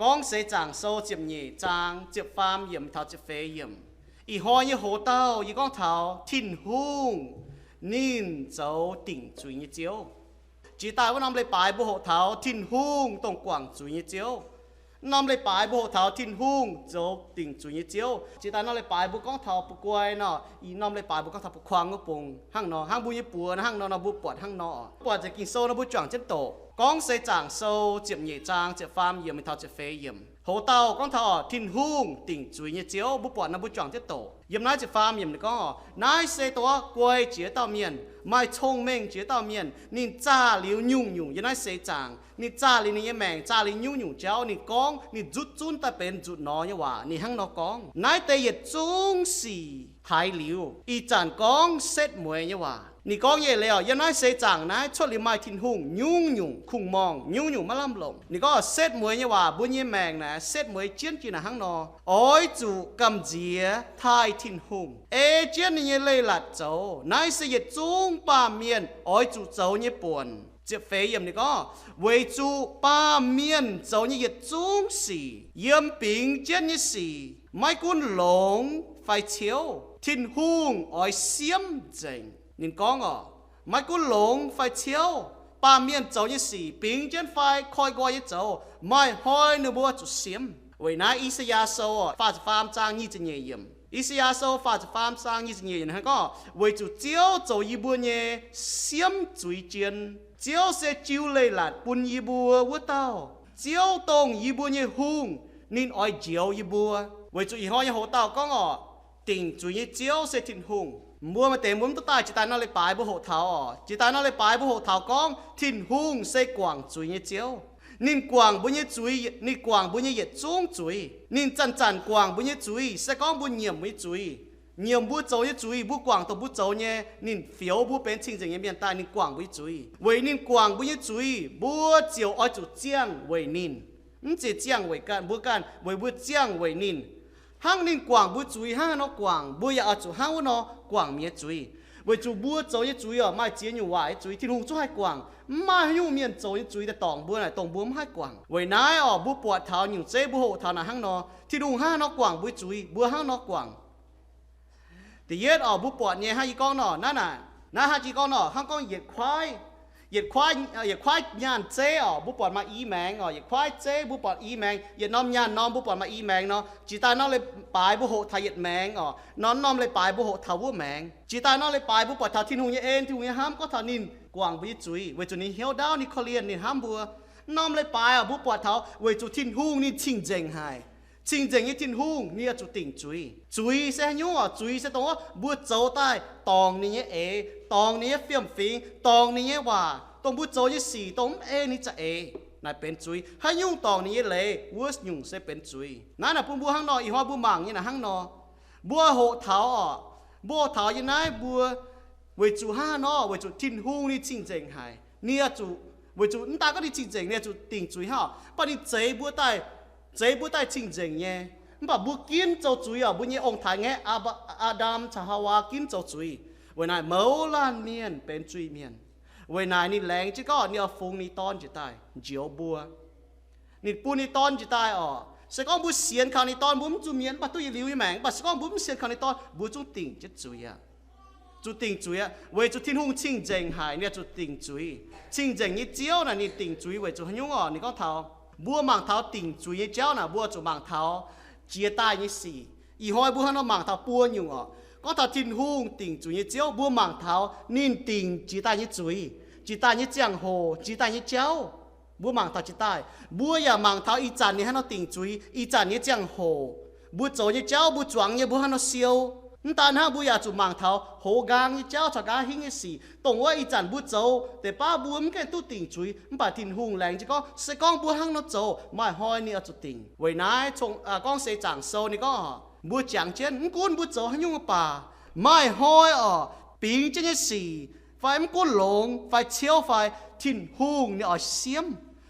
Gorngv Seix Zaangc Sou ziepc nyeic zaang ziepc faam yiemc taux ziepc feix yiemc. Ih hnoi nyei hoc-dauh yie gorngv taux Tin-Hungh ninh zoux dingc zuiz nyei Ziouv. Jiex daaih wuov norm leiz-baaix mbuo hoqc taux Tin-Hungh dongh guangc zuiz nyei Ziouv. Norm leiz-baaix mbuo hoqc taux Tin-Hungh zoux dingc zuiz nyei Ziouv. Jiex daaih norm leiz-baaix mbuo gorngv taux bu guai nor, ih norm leiz-baaix mbuo gorngv taux bu kuang wuov bung hnangv nor, hnangv mbuo nyei buoz nor, hnangv nor nor mbuo buatc hnangv nor. Buatc nzengc Ging-Sou nor mbuo juangc jienv doqc. Gorngv Seix Zaangc Sou ziepc nyeic zaang ziepc faam yiemc taux ziepc feix yiemc. Hoc-dauh gorngv taux Tin-Hungh dingc zuiz nyei Ziouv, mbuo buatc nor mbuo juangc jienv doqc. Yiem naaiv ziepc faam yiemc ninh gorngv, naaiv se dongh guei jiex dauh mienh, maaih cong-mengh jiex dauh mienh, ninh zaah liuz nyungc-nyungc yiem naaiv seix zaangc, ninh zaah liuz ninh nyei maengc, zaah liuz nyungc-nyungc jauv, ninh gorngv, ninh nzutv zunv daaih benx nzutc nor nyei waac. Ninh hnangv nor gorngv, naaiv deix yietc zungv sic haiz liuz, ih zanc gorngv setv mueiz nyei waac. Ninh gorngv nyei leiz oc, yiem naaiv seix zaangc naaiv cuotv liuz maaih Tin-Hungh nyungc-nyungc kungx-morngh, nyungc-nyungc maiv lamh longc. Ninh gorngv setv mueiz nyei waac mbuo nyei maengc naaic setv mueiz jienv jiex naaic hnangv nor, oix zuqc gamh nziex taaih Tin-Hungh, ei jienv ninh nyei leiz-latc zoux. Naaiv se yietc zungv baamh mienh oix zuqc zoux nyei buonc. Ziepc feix yiemc ninh gorngv, weic zuqc baamh mienh zoux nyei yietc zungv sic, yiem bingx jienv nyei sic, maiv gunv longx fai ciouv, Tin-Hungh oix siemv nzengc. Ninh gorngv oc, maiv gunv longx fai ciouv, baamh mienh zoux nyei sic, bingx jienv fai koi nqoi nyei zoux, maaih hnoi ninh mbuo zuqc siemv. Weic naaiv I^saa^yaa Sou faah ziepc faam zaang nyic ziepc nyeic yiemc. I^saa^yaa Sou faah ziepc faam zaang nyic ziepc nyeic yiemc hnangv gorngv, weic zuqc Ziouv zoux yie mbuo nyei siemv zuiz jien. Ziouv se jiu leiz-latc bun yie mbuo wuov dauh. Ziouv dongh yie mbuo nyei hungh, ninh oix njoux yie mbuo. Weic zuqc ih hnoi nyei hoc-dauh gorngv oc, dingc zuiz nyei Ziouv se Tin-Hungh. Mbuo maaih deix mbuo mv duqv daaih jiex daaih norm leiz-baaix mbuo hoqc taux oc. Jiex daaih norm leiz-baaix mbuo hoqc taux gorngv Tin-Hungh se guangc zuiz nyei Ziouv. Ninh guangc mbuo nyei zuiz, ninh guangc mbuo nyei yietc zungv zuiz. Ninh zanc-zanc guangc mbuo nyei zuiz se gorngv mbuo nyiemc mbuo nyei zuiz, nyiemc mbuo zoux nyei zuiz, mbuo guangc dongh mbuo zoux nyei, ninh fioux mbuo benx cing-nzengc nyei mienh daaih ninh guangc mbuo nyei zuiz. Weic ninh guangc mbuo nyei zuiz, mbuo ziouc oix zuqc ziangh weic ninh. Mv zeiz ziangh weic ganh mbuo ganh, weic mbuo ziangh weic ninh. Hnangv ninh guangc mbuo zuiz hnangv haaix nor guangc, mbuo yaac oix zuqc hnangv wuov nor guangc mienh nyei zuiz. Weic zuqc mbuo zoux nyei zuiz oc, maaih ziex nyungc waaic nyei zuiz Tin-Hungh zungv haih guangc. Mv maaih haaix nyungc mienh zoux nyei zuiz daaih dorngc mbuo naaic, dongh mbuo mv haih guangc. Weic naaiv oc, mbuo buatc taux nyungc zeiv mbuo hoqc taux naaic hnangv nor, Tin-Hungh hnangv haaix nor guangc mbuo nyei zuiz, mbuo hnangv nor guangc. Da'yietv oc, mbuo buatc nyei hnangv yie gorngv nor, naaiv naaic, naaiv hnangv yie gorngv nor, hnangv gorngv yietc kuaaiv, yietc kuaaiv, yietc kuaaiv nyaanh zeiv oc, mbuo buatc maaih i maengx oc. Yietc kuaaiv zeiv mbuo buatc i maengx, yietc norm nyaanh norm mbuo buatc maaih i maengx nor, jiex daaih norm leiz-baaix mbuo hoqc taux yietc maengx oc, norm norm leiz-baaix mbuo hoqc taux wuov maengx. Jiex daaih norm leiz-baaix mbuo buatc taux Tin-Hungh nyei en, Tin-Hungh nyei hnamv, gorngv taux ninh guangc mbuo nyei zuiz weic zuqc ninh hnyouv ndaauv, ninh korv-lienh, ninh hnamv mbuo. Norm leiz-baaix oc, mbuo buatc taux weic zuqc Tin-Hungh ninh cing-nzengc haic. Cing-nzengc nyei Tin-Hungh ninh oix zuqc dingc zuiz. Zuiz se haaix nyungc oc? Zuiz se dongh wuov mbuo zoux daaih dorngc ninh nyei eix, dorngc ninh nyei fiem-fingx, dorngc ninh nyei waac, dongh mbuo zoux nyei sic dongh mv ei ninh za'eix, naaic benx zuiz. Haaix nyungc dorngc ninh nyei leiz, wuov nyungc se benx zuiz. Naaiv naaic bun mbuo hnangv nor, ih hnoi mbuo mangc nyei naaic hnangv nor, mbuo hoqc taux oc, mbuo hoqc taux yiem naaiv mbuo weic zuqc hnangv haaix nor, weic zuqc Tin-Hungh ninh cing-nzengc haic, ninh oix zuqc, weic zuqc mv daan gorngv ninh cing-nzengc, ninh oix zuqc dingc zuiz hnangv oc, mv baac ninh zeix mbuo daaih, zeix mbuo daaih cing-nzengc nyei. Mv baac mbuo ginv zoux zuiz oc, mbuo nyei ong-taaix-ngaeqv Aa^ndam caux Haawaa ginv zoux zuiz. Weic naaic mouz laanh mienh benx zuiz-mienh. Weic naaic ninh laengz jienv gorngv ninh oix fungx ninh Dorn njiec daaih njoux mbuo. Ninh bun ninh Dorn njiec daaih oc. Se gorngv mbuo sienx kaux ninh Dorn, mbuo mv zuqc mietc, mv baac duqv yietc liuz nyei maengc. Mv baac se gorngv mbuo mv sienx kaux ninh Dorn, mbuo zungv dingc jienv zuiz aqv. Zuqc dingc zuiz aqv, weic zuqc Tin-Hungh cing-nzengc haic, ninh zuqc dingc zuiz. Cing-nzengc nyei Ziouv naaic ninh dingc zuiz weic zuqc haaix nyungc oc? Ninh gorngv taux mbuo mangc taux dingc zuiz nyei jauv naaic, mbuo zuqc mangc taux jiex daaih nyei sic. Ih hnoi mbuo hnangv nor mangc taux buo nyungc oc. Gorngv taux Tin-Hungh dingc zuiz nyei Ziouv, mbuo mangc taux ninh dingc jiex daaih nyei zuiz, jiex daaih nyei ziangh hoc, jiex daaih nyei jauv. Mbuo mangc taux jiex daaih, mbuo yaac mangc taux ih zanc ninh hnangv nor dingc zuiz, ih zanc nyei ziangh hoc, mbuo zoux nyei jauv, mbuo zuangx nyei, mbuo hnangv nor siou. Mv daan hnangv, mbuo yaac zuqc mangc taux hoz nqaang nyei jauv caux nqa'haav hingv nyei sic, dongh wuov ih zanc mbuo zoux deix baav mbuo mv gaengh duqv dingc zuiz. Mv baac Tin-Hungh laengz jienv gorngv, se gorngv mbuo hnangv nor zoux, maaih hnoi ninh oix zuqc dingc. Weic naaiv, Gorngv Seix Zaangc Sou ninh gorngv, mbuo jangx jienv, mv gunv mbuo zoux haaix nyungc mv baac, maaih hnoi oc, bingx jienv nyei sic, fai mv gunv longx fai ciouv fai, Tin-Hungh ninh oix siemv.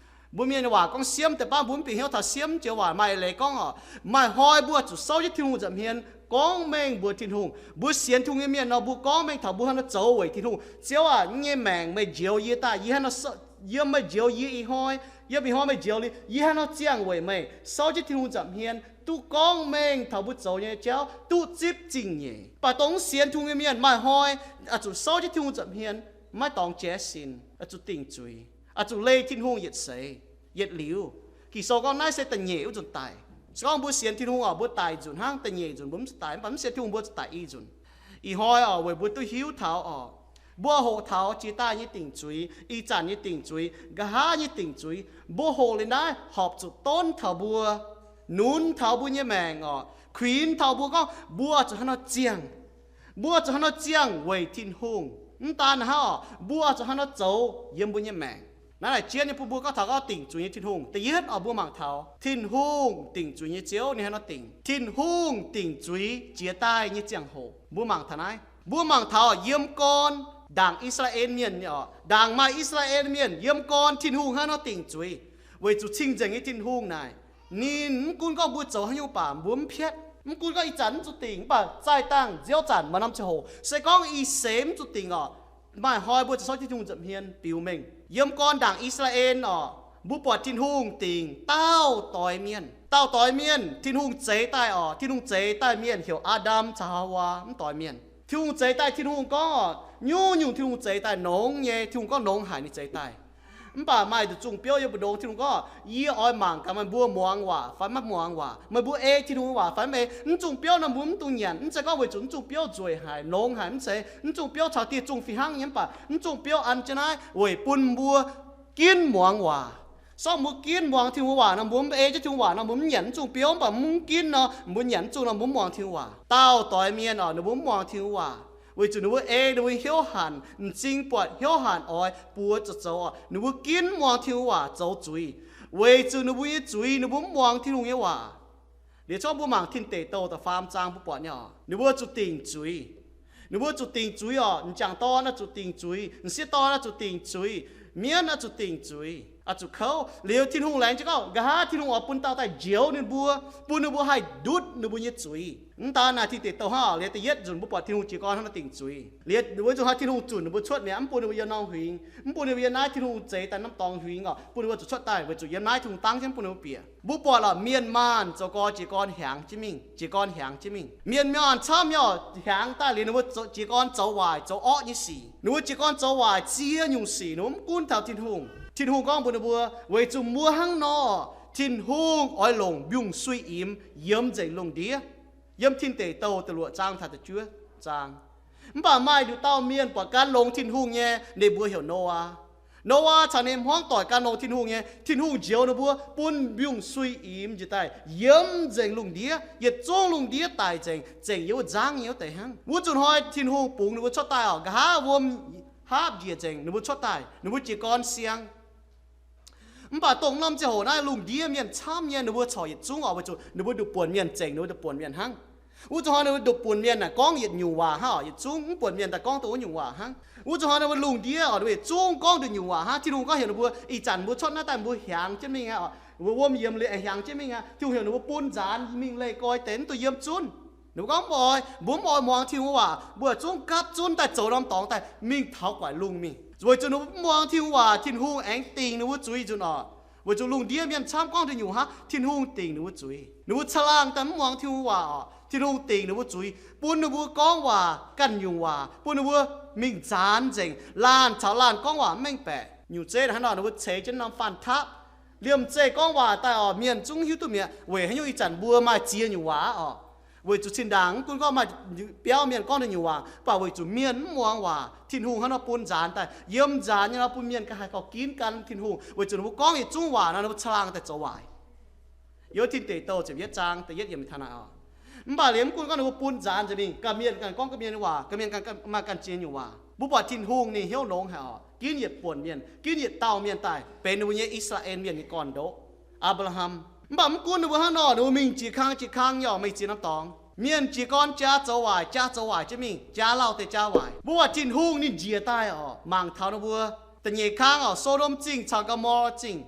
Mbuo mienh waac gorngv siemv, deix baav mbuo mv bieqc hnyouv taux siemv joux waac. Maaih leiz gorngv oc, maaih hnoi mbuo zuqc souv jienv Tin-Hungh nza'hmien gorngv mengh mbuox Tin-Hungh. Mbuo sienx Tin-Hungh nyei mienh nor, mbuo gorngv mengh taux mbuo hnangv nor zoux weic Tin-Hungh. Ziouv aac, yie nyei maengc meih njoux yie daaih, yie hnangv nor Yiem meih njoux yie ih hnoi, yiem ih hnoi meih njoux liuz, yie hnangv nor ziangh weic meih souv jienv Tin-Hungh nza'hmien, duqv gorngv mengh taux mbuo zoux nyei jauv, duqv zipv zingh nyeic. Mv baac dongh mv sienx Tin-Hungh nyei mienh maaih hnoi oix zuqc souv jienv Tin-Hungh nza'hmien, maiv dorngx jaiv sin, oix zuqc dingc zuiz, oix zuqc leih Tin-Hungh yietc seix yietc liuz. Ging-Sou gorngv naaiv se da'nyeic wuov nzunc daic. Se gorngv mbuo sienx Tin-Hungh oc, mbuo daic nzunc hnangv, da'nyeic nzunc mbuo mv zuqc daic, mv baac mv sienx Tin-Hungh mbuo zuqc daic i nzunc. Ih hnoi oc, weic mbuo duqv hiuv taux oc, mbuo hoqc taux jiex daaih nyei dingc zuiz, ih zanc nyei dingc zuiz, nqa'haav nyei dingc zuiz, mbuo hoqc liuz naaiv horpc zuqc donv taux mbuo, nunz taux mbuo nyei maengc oc, kuinx taux mbuo gorngv mbuo zuqc hnangv nor ziangh. Mbuo zuqc hnangv nor ziangh weic Tin-Hungh. Mv daan hnangv oc, mbuo zuqc hnangv nor zoux yiem mbuo nyei maengc. Naaiv laaic jienv nyei bun mbuo gorngv taux gorngv dingc zuiz nyei Tin-Hungh. Da'yietv oc, mbuo mangc taux Tin-Hungh dingc zuiz nyei Ziouv ninh hnangv nor dingc. Tin-Hungh dingc zuiz jiex daaih nyei ziangh hoc mbuo mangc taux naaiv. Mbuo mangc taux yiem gorn ndaangc I^saa^laa^en Mienh nyei oc, ndaangc maaih I^saa^laa^en Mienh yiem gorn Tin-Hungh hnangv nor dingc zuiz. Weic zuqc cing-nzengc nyei Tin-Hungh naaic, ninh mv gunv gorngv mbuo zoux haaix nyungc baac mbuo mv piatv. Mv gunv gorngv ih zanc mv zuqc dingc, mv baac zaih dangh nziouv zanc maaih norm ziangh hoc, se gorngv ih seix mv zuqc dingc oc, maaih hnoi mbuo zuqc souv jienv Tin-Hungh nza'hmien biux mengh. Yiem gorn ndaangc I^saa^laa^en oc, mbuo buatc Tin-Hungh dingc dauh doix mienh. Dauh doix mienh Tin-Hungh zeix daaih oc, Tin-Hungh zeix daaih mienh heuc Aa^ndam caux Haawaa mv doix mienh. Tin-Hungh zeix daaih, Tin-Hungh gorngv oc, nyungc-nyungc Tin-Hungh zeix daaih nongx nyei, Tin-Hungh gorngv nongx haic ninh zeix daaih. Mv baac maaih nduqc zungh biouv yiem mbu'ndongx, Tin-Hungh gorngv, yie oix mangc gaax meih mbuo muangx waac fai maiv muangx waac, meih mbuo ei Tin-Hungh nyei waac fai maiv ei. Mv zungh biouv nor mbuo mv dungx nyanc, mv zeiz gorngv weic zuqc mv zungh biouv nzueic haic, nongx haic, mv zeiz. Mv zungh biouv caux dieh zungh fih hnangv nyei, mv baac mv zungh biouv an jienv naaiv weic bun mbuo ginv muangx waac. Sortv mbuo ginv muangx Tin-Hungh waac nor, mbuo mv ei jienv Tin-Hungh waac nor, mbuo mv nyanc mv zungh biouv. Mv baac mv ginv nor, mbuo nyanc mv zungh nor, mbuo mv muangx Tin-Hungh waac. Dauh doix mienh oc, ninh mbuo mv muangx Tin-Hungh waac weic zuqc ninh mbuo ei, ninh mbuo hnyouv hanc, m'zing buatc hnyouv hanc oix buoz zoux zoux oc, ninh mbuo ginv mv muangx Tin-Hungh waac zoux zuiz, weic zuqc ninh mbuo nyei zuiz ninh mbuo mv muangx Tin-Hungh nyei waac. Liuz zorqv mbuo mangc Tin Deic Douh da'faam zaang mbuo buatc nyei oc, ninh mbuo zuqc dingc zuiz. Ninh mbuo zuqc dingc zuiz oc. M'jangc dorn oix zuqc dingc zuiz, m'sieqv dorn oix zuqc dingc zuiz, mienv oix zuqc dingc zuiz, oix zuqc kouv. Liuz Tin-Hungh laengz jienv gorngv, nqa'haav Tin-Hungh oix bun dauh daaih njoux ninh mbuo, bun ninh mbuo haih ndutv ninh mbuo nyei zuiz. Mv daan naaic Tin Deic Douh hnangv oc, liuz da'yietv nzunc mbuo buatc Tin-Hungh jiez gorn hnangv nor dingc zuiz. Liuz weic zuqc hnoi Tin-Hungh zunc ninh mbuo cuotv mi'aqv, mv bun ninh mbuo yiem norm huingx, mv bun ninh mbuo yiem naaiv Tin-Hungh zeix daaih norm dorngx huingx oc, bun ninh mbuo zuqc cuotv daaih weic zuqc yiem naaiv Tin-Hungh dangv jienv bun ninh mbuo bieqc. Mbuo buatc oc, mienh maanh zoux gau jiez gorn hiaangx jienv mingh, jiez gorn hiaangx jienv mingh. Mienh maanh camv nyei oc, hiaangx daaih liuz ninh mbuo jiez gorn zoux waaic zoux orqv nyei sic. Ninh mbuo jiez gorn zoux waaic ziex nyungc sic, ninh mbuo mv gunv taux Tin-Hungh. Tin-Hungh gorngv mbuox ninh mbuo, weic zuqc mbuo hnangv nor, Tin-Hungh oix longc mbiungc-suiv-imx yiem nzengc lungh ndiev. Yiem Tin Deic Douh da'luoqc zaang taux da'juov zaang. Mv baac maaih nduqc dauh mienh buatc gan longx Tin-Hungh nyei, ninh mbuox heuc Noaa. Noaa caux ninh hmuangv doic gan longx Tin-Hungh nyei, Tin-Hungh njoux ninh mbuo bun mbiungc-suiv-imx njiec daaih yiem nzengc lungh ndiev, yietc zungv lungh ndiev daic nzengc, zengc yiem wuov nzangv nyei wuov deix hnangv. Wuov zuqc hnoi Tin-Hungh bungx ninh mbuo cuotv daaih oc, nqa'haav wuom haapv njiec nzengc, ninh mbuo cuotv daaih, ninh mbuo jiez gorn siang. Mv baac dongh norm ziangh hoc naaiv lungh ndiev mienh camv nyei, ninh mbuo corc yietc zungv oc, weic zuqc ninh mbuo nduqc buonc mienh zengc ninh mbuo nduqc buonc mienh hnangv. Wuov zuqc hnoi ninh mbuo nduqc buonc mienh naaic gorngv yietc nyungc waac hnangv oc, yietc zungv mv buonc mienh daaih gorngv dongh wuov nyungc waac hnangv. Wuov zuqc hnoi ninh mbuo lungh ndiev oc, ninh mbuo yietc zungv gorngv nduqc nyungc waac hnangv. Tin-Hungh gorngv heuc ninh mbuo ih zanc mbuo cuotv naaiv daaih mbuo hiaangx jienv mingh aqv oc, mbuo wuom yiemx liuz aengx hiaangx jienv mingh aqv. Tin-Hungh heuc ninh mbuo bun nzaanx mingh leih goi deix mv dungx yiem zunv. Ninh mbuo gorngv mv oix, mbuo mv oix muangx Tin-Hungh waac, mbuo yietc zungv gapv zunv daaih zoux norm dorngx daaih mingh taux guaix lungh mingh. Weic zuqc ninh mbuo mv muangx Tin-Hungh waac, Tin-Hungh aengx dingc ninh mbuo zuiz nzunc oc. Weic zuqc lungh ndiev mienh camv gorngv nduqc nyungc hnangv, Tin-Hungh dingc ninh mbuo zuiz. Ninh mbuo caangh laangh daaih mv muangx Tin-Hungh waac oc, Tin-Hungh dingc ninh mbuo zuiz, bun ninh mbuo gorngv waac ganh nyungc waac, bun ninh mbuo mingh nzaanx nzengc, laanh caux laanh gorngv waac mv mengh baeqc. Nyungc zeiv hnangv nor ninh mbuo ceix jienv norm faan tapv. Liemh zeih gorngv waac daaih oc, mienh zungv hiuv duqv mi'aqv. Weic haaix nyungc ih zanc mbuo maaih ziex nyungc waac oc? Weic zuqc zinh ndaangc mv gunv gorngv maaih biauv mienh gorngv nduqc nyungc waac, mv baac weic zuqc mienh mv muangx waac, Tin-Hungh hnangv nor bun nzaanx daaih. Yiem nzaanx nyei nor bun mienh ganh haih gauh ginv gan Tin-Hungh. Weic zuqc ninh mbuo gorngv yietc zungv waac nor, ninh mbuo caangh laangh daaih zoux waaic. Yiem Tin Deic Douh ziepc yietv zaang da'yietv yiemc taux naaic oc. Mv baac liuz mv gunv gorngv ninh mbuo bun nzaanx nzengc mingh, ganh mienh ganh gorngv ganh mienh waac, ganh mienh ganh maaih ganh ziex nyungc waac. Mbuo buatc Tin-Hungh ninh hnyouv longx haic oc, ginv yietc buonc mienh, ginv yietc dauh mienh daaih benx ninh mbuo nyei I^saa^laa^en Mienh nyei gorn-ndoqv, Apc^laa^ham. Mv baac mv gunv ninh mbuo hnangv nor, ninh mbuo mingh jiex kang jiex kang nyei oc, maaih ziex norm dorngx. Mienh jiez gorn jaa zoux waaic, jaa zoux waaic jienv mingh, jaa lauh deix jaa waaic. Mbuo buatc Tin-Hungh ninh njiec daaih oc, mangc taux ninh mbuo da'nyeic kang oc, So^ndom Zingh caux Gaa^mo^latv Zingh.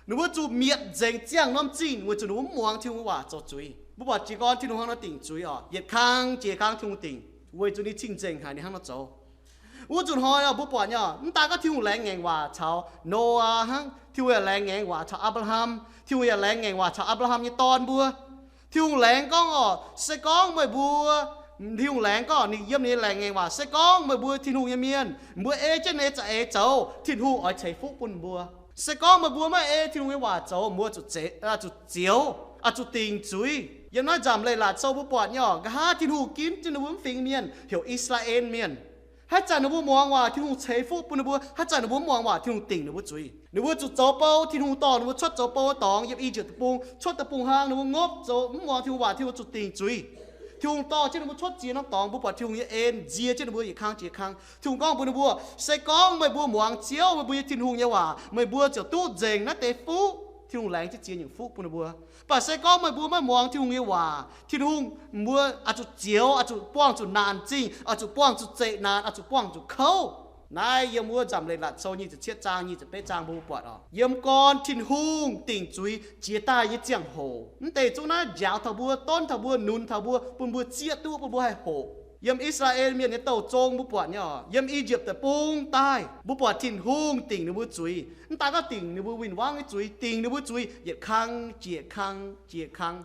Ninh mbuo zuqc mietc nzengc ziangh norm zingh weic zuqc ninh mbuo mv muangx Tin-Hungh waac zoux zuiz. Mbuo buatc jiez gorn Tin-Hungh hnangv nor dingc zuiz oc, yietc kang jiex kang Tin-Hungh dingc, weic zuqc ninh cing-nzengc haic ninh hnangv nor zoux. Wuov nzunc hnoi mbuo buatc nyei, mv daaih gorngv Tin-Hungh laengz ngaengc waac caux Noyaa hnangv, Tin-Hungh yaac laengz ngaengc waac caux Apc^laa^ham, Tin-Hungh yaac laengz ngaengc waac caux Apc^laa^ham nyei dorn mbuo. Tin-Hungh laengz gorngv oc, se gorngv meih mbuo, Tin-Hungh laengz gorngv ninh yiem ninh laengz ngaengc waac, se gorngv meih mbuo Tin-Hungh nyei mienh, mbuo ei jienv ninh nyei za'eix zoux, Tin-Hungh oix ceix fuqv bun mbuo. Se gorngv meih mbuo maiv ei Tin-Hungh nyei waac zoux, mbuo zuqc zioux, zuqc dingc zuiz. Yiem naaiv Nzamc Leiz-Latc Sou mbuo buatc nyei oc, nqa'haav Tin-Hungh ginv jienv ninh mbuo mv fingx mienh heuc I^saa^laa^en Mienh. Haaix zanc ninh mbuo muangx waac, Tin-Hungh ceix fuqv bun ninh mbuo. Haaix zanc ninh mbuo mv muangx waac, Tin-Hungh dingc ninh mbuo zuiz. Ninh mbuo zuqc zoux bou, Tin-Hungh dorh ninh mbuo cuotv zoux bou dorngx yiem I^yipv Deic-Bung, cuotv deic-bung hnangv, ninh mbuo ngopv zoux mv muangx Tin-Hungh waac, Tin-Hungh mbuo zuqc dingc zuiz. Tin-Hungh dorh jienv ninh mbuo cuotv ziex norm dorngx, mbuo buatc Tin-Hungh nyei en nzie jienv ninh mbuo yietc kang jiex kang. Tin-Hungh gorngv mbuox ninh mbuo, se gorngv meih mbuo muangx Ziouv, meih mbuo nyei Tin-Hungh nyei waac, meih mbuo ziouc duqv nzengc naaiv deix fuqv. Tin-Hungh laengz jienv ziex nyungc fuqv bun ninh mbuo. Mv baac se gorngv meih mbuo maiv muangx Tin-Hungh nyei waac, Tin-Hungh mbuo oix zuqc zioux, oix zuqc buangh zuqc naanc zingh, oix zuqc buangh zuqc zeqc naanc, oix zuqc buangh zuqc kouv. Naaiv yiem wuov Nzamc Leiz-Latc Sou nyic ziepc cietv zaang, nyic ziepc betv zaang mbuo buatc oc, yiem gorn Tin-Hungh dingc zuiz jiex daaih nyei ziangh hoc, mv deix zungv naaiv njaaux taux mbuo, donv taux mbuo, nunc taux mbuo, bun mbuo zieqv duqv, bun mbuo haih hoqc. Yiem I^saa^laa^en Mienh nyei douh zong mbuo buatc nyei oc, yiem I^yipv Deic-Bung daaih, mbuo buatc Tin-Hungh dingc ninh mbuo zuiz. Mv daaih gorngv dingc ninh mbuo win-wangv nyei zuiz, dingc ninh mbuo zuiz yietc kang jiex kang jiex kang.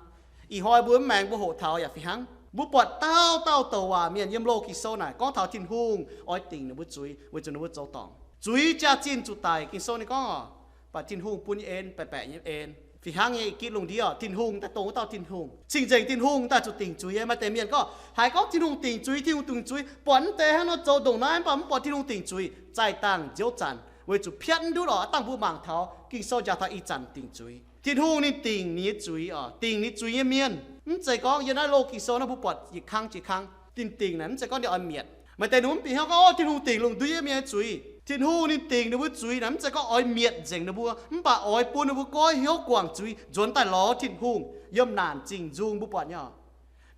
Ih hnoi mbuo mv maengx mbuo hoqc taux yaac fih hnangv. Mbuo buatc dauh dauh douc waac mienh yiem loz Ging-Sou naaic gorngv taux Tin-Hungh oix dingc ninh mbuo zuiz weic zuqc ninh mbuo zoux dorngc. Zuiz jaax-zinh zuqc daic, Ging-Sou ninh gorngv oc, mv baac Tin-Hungh bun nyei en baeqc baeqc nyei en. Fih hnangv nyei, i gitv lungh ndiev oc, Tin-Hungh daaih dongh wuov dauh Tin-Hungh, cing-nzengc Tin-Hungh daaih zuqc dingc zuiz nyei. Maaih deix mienh gorngv, haiz gorngv Tin-Hungh dingc zuiz, Tin-Hungh dingc zuiz, buatc mv deix hnangv nor zoux ndongc naaiv, mv baac mv buatc Tin-Hungh dingc zuiz. Zaih dangh nziouv zanc weic zuqc piatv mv ndutv oc. Dangh mbuo mangc taux Ging-Sou njaaux taux ih zanc dingc zuiz, Tin-Hungh ninh dingc ninh nyei zuiz oc, dingc ninh zuiz nyei mienh. Mv zeiz gorngv yiem naaiv loz Ging-Sou naaiv mbuo buatc yietc kang jiex kang, ninh dingc naaic mv zeiz gorngv ninh oix mietc. Maaih deix ninh mv bieqc hnyouv gorngv, o, Tin-Hungh dingc lungh ndiev mienh nyei zuiz. Tin-Hungh ninh dingc ninh mbuo zuiz naaic mv zeiz gorngv oix mietc nzengc ninh mbuo, mv baac oix bun ninh mbuo goiv hnyouv guangc zuiz, nzuonx daaih lorz Tin-Hungh. Yiem naanc zingh nzung mbuo buatc nyei oc.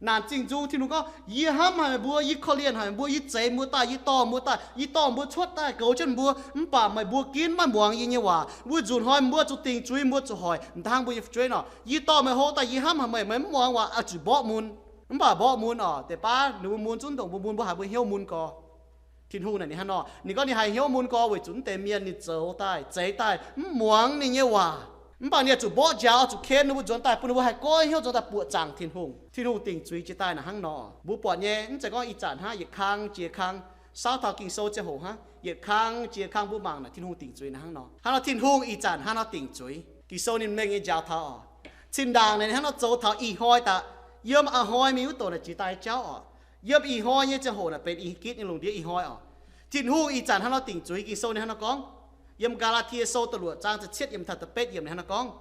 Naanc zingh nzung Tin-Hungh gorngv, yie hnamv haic meih mbuo, yie korv-lienh haic meih mbuo, yie zeix mbuo daaih, yie dorh mbuo daaih, yie dorh mbuo cuotv daaih goux jienv mbuo, mv baac meih mbuo ginv maiv muangx yie nyei waac. Wuov nzunc hnoi mbuo zuqc dingc zuiz, mbuo zuqc hoic, m'dangv mbuo nyei fu'jueiv nor, yie dorh meih hlo daaih, yie hnamv haic meih, meih mv muangx waac, oix zuqc mborqv mun. Mv baac mborqv mun oc, deix baav ninh mbuo mun zungv ndongc mbuo mun, mbuo haiz mbuo hnyouv mun gorx. Tin-Hungh naaic ninh hnangv nor, ninh gorngv ninh haiz hnyouv mun gorx weic zuqc mv deix mienh ninh zoux daaih, zeix daaih, mv muangx ninh nyei waac. Mv baac ninh zuqc mborqv njaaux, zuqc ken ninh mbuo nzuonx daaih, bun ninh mbuo haih goiv hnyouv nzuonx daaih buoqc zaangc Tin-Hungh. Tin-Hungh dingc zuiz jiex daaih naaic hnangv nor. Mbuo buatc nyei, mv zeiz gorngv ih zanc hnangv, yietc kang jiex kang, saauv taux Ging-Sou ziangh hoc hnangv, yietc kang jiex kang mbuo mangc naaic Tin-Hungh dingc zuiz naaic hnangv nor. Hnangv nor Tin-Hungh ih zanc hnangv nor dingc zuiz. Ging-Sou ninh mengh nyei njaaux taux oc, cin-ndaangc naaic ninh hnangv nor zoux taux ih hnoi daaih, yiem a'hnoi mingh wuov doqc naaic jiex daaih jauv oc. Yiem ih hnoi nyei ziangh hoc naaic benx ih gitv nyei lungh ndiev ih hnoi oc. Tin-Hungh ih zanc hnangv nor dingc zuiz. Ging-Sou ninh hnangv nor gorngv, yiem Gaa^laa^tie Sou da'luoqc zaang da'cietv yiemc taux da'betv yiemc ninh hnangv nor gorngv,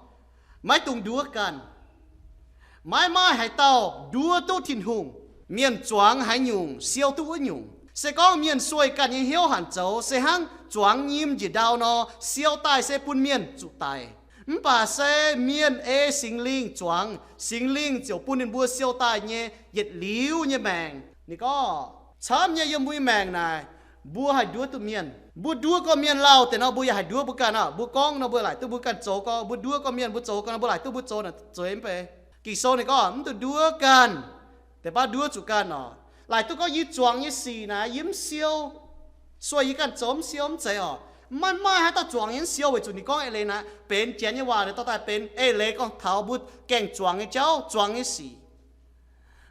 maiv dungx nduov ganh. Maiv maaih haaix dauh nduov duqv Tin-Hungh. Mienh zuangx haaix nyungc, siou duqv wuov nyungc. Se gorngv mienh sueih ganh nyei hnyouv hanc zoux, se hnangv zuangx nyim njiec ndau nor, siou daaih se bun mienh zuqc daic. Mv baac se mienh ei Singx Lingh zuangx, Singx Lingh ziouc bun ninh mbuo siou daaih nyei yietc liuz nyei maengc. Ninh gorngv, camv nyei, yiem mbuo nyei maengc naaic, mbuo haih nduov duqv mienh. Mbuo nduov gorqv-mienh lauh deix nor, mbuo yaac haih nduov mbuo ganh aqv. Mbuo gorngv nor, mbuo laaic duqv mbuo ganh zoux gorqv, mbuo nduov gorqv-mienh, mbuo zoux gorqv nor, mbuo laaic duqv mbuo zoux naaic zueiz mv bei. Ging-Sou ninh gorngv, mv dungx nduov ganh. Deix baav nduov zuqc ganh oc. Laaic duqv gorngv yie zuangx nyei sic naaic yie mv siou, sueih yie ganh zoux mv siou mv zeiz oc. Maiv maaih haaix dauh zuangx nyei mv siou, weic zuqc ninh gorngv eix leiz naaic, benx Janx nyei waac naaic dorh daaih benx eix leiz gorngv taux mbuo gaengh zuangx nyei jauv, zuangx nyei sic.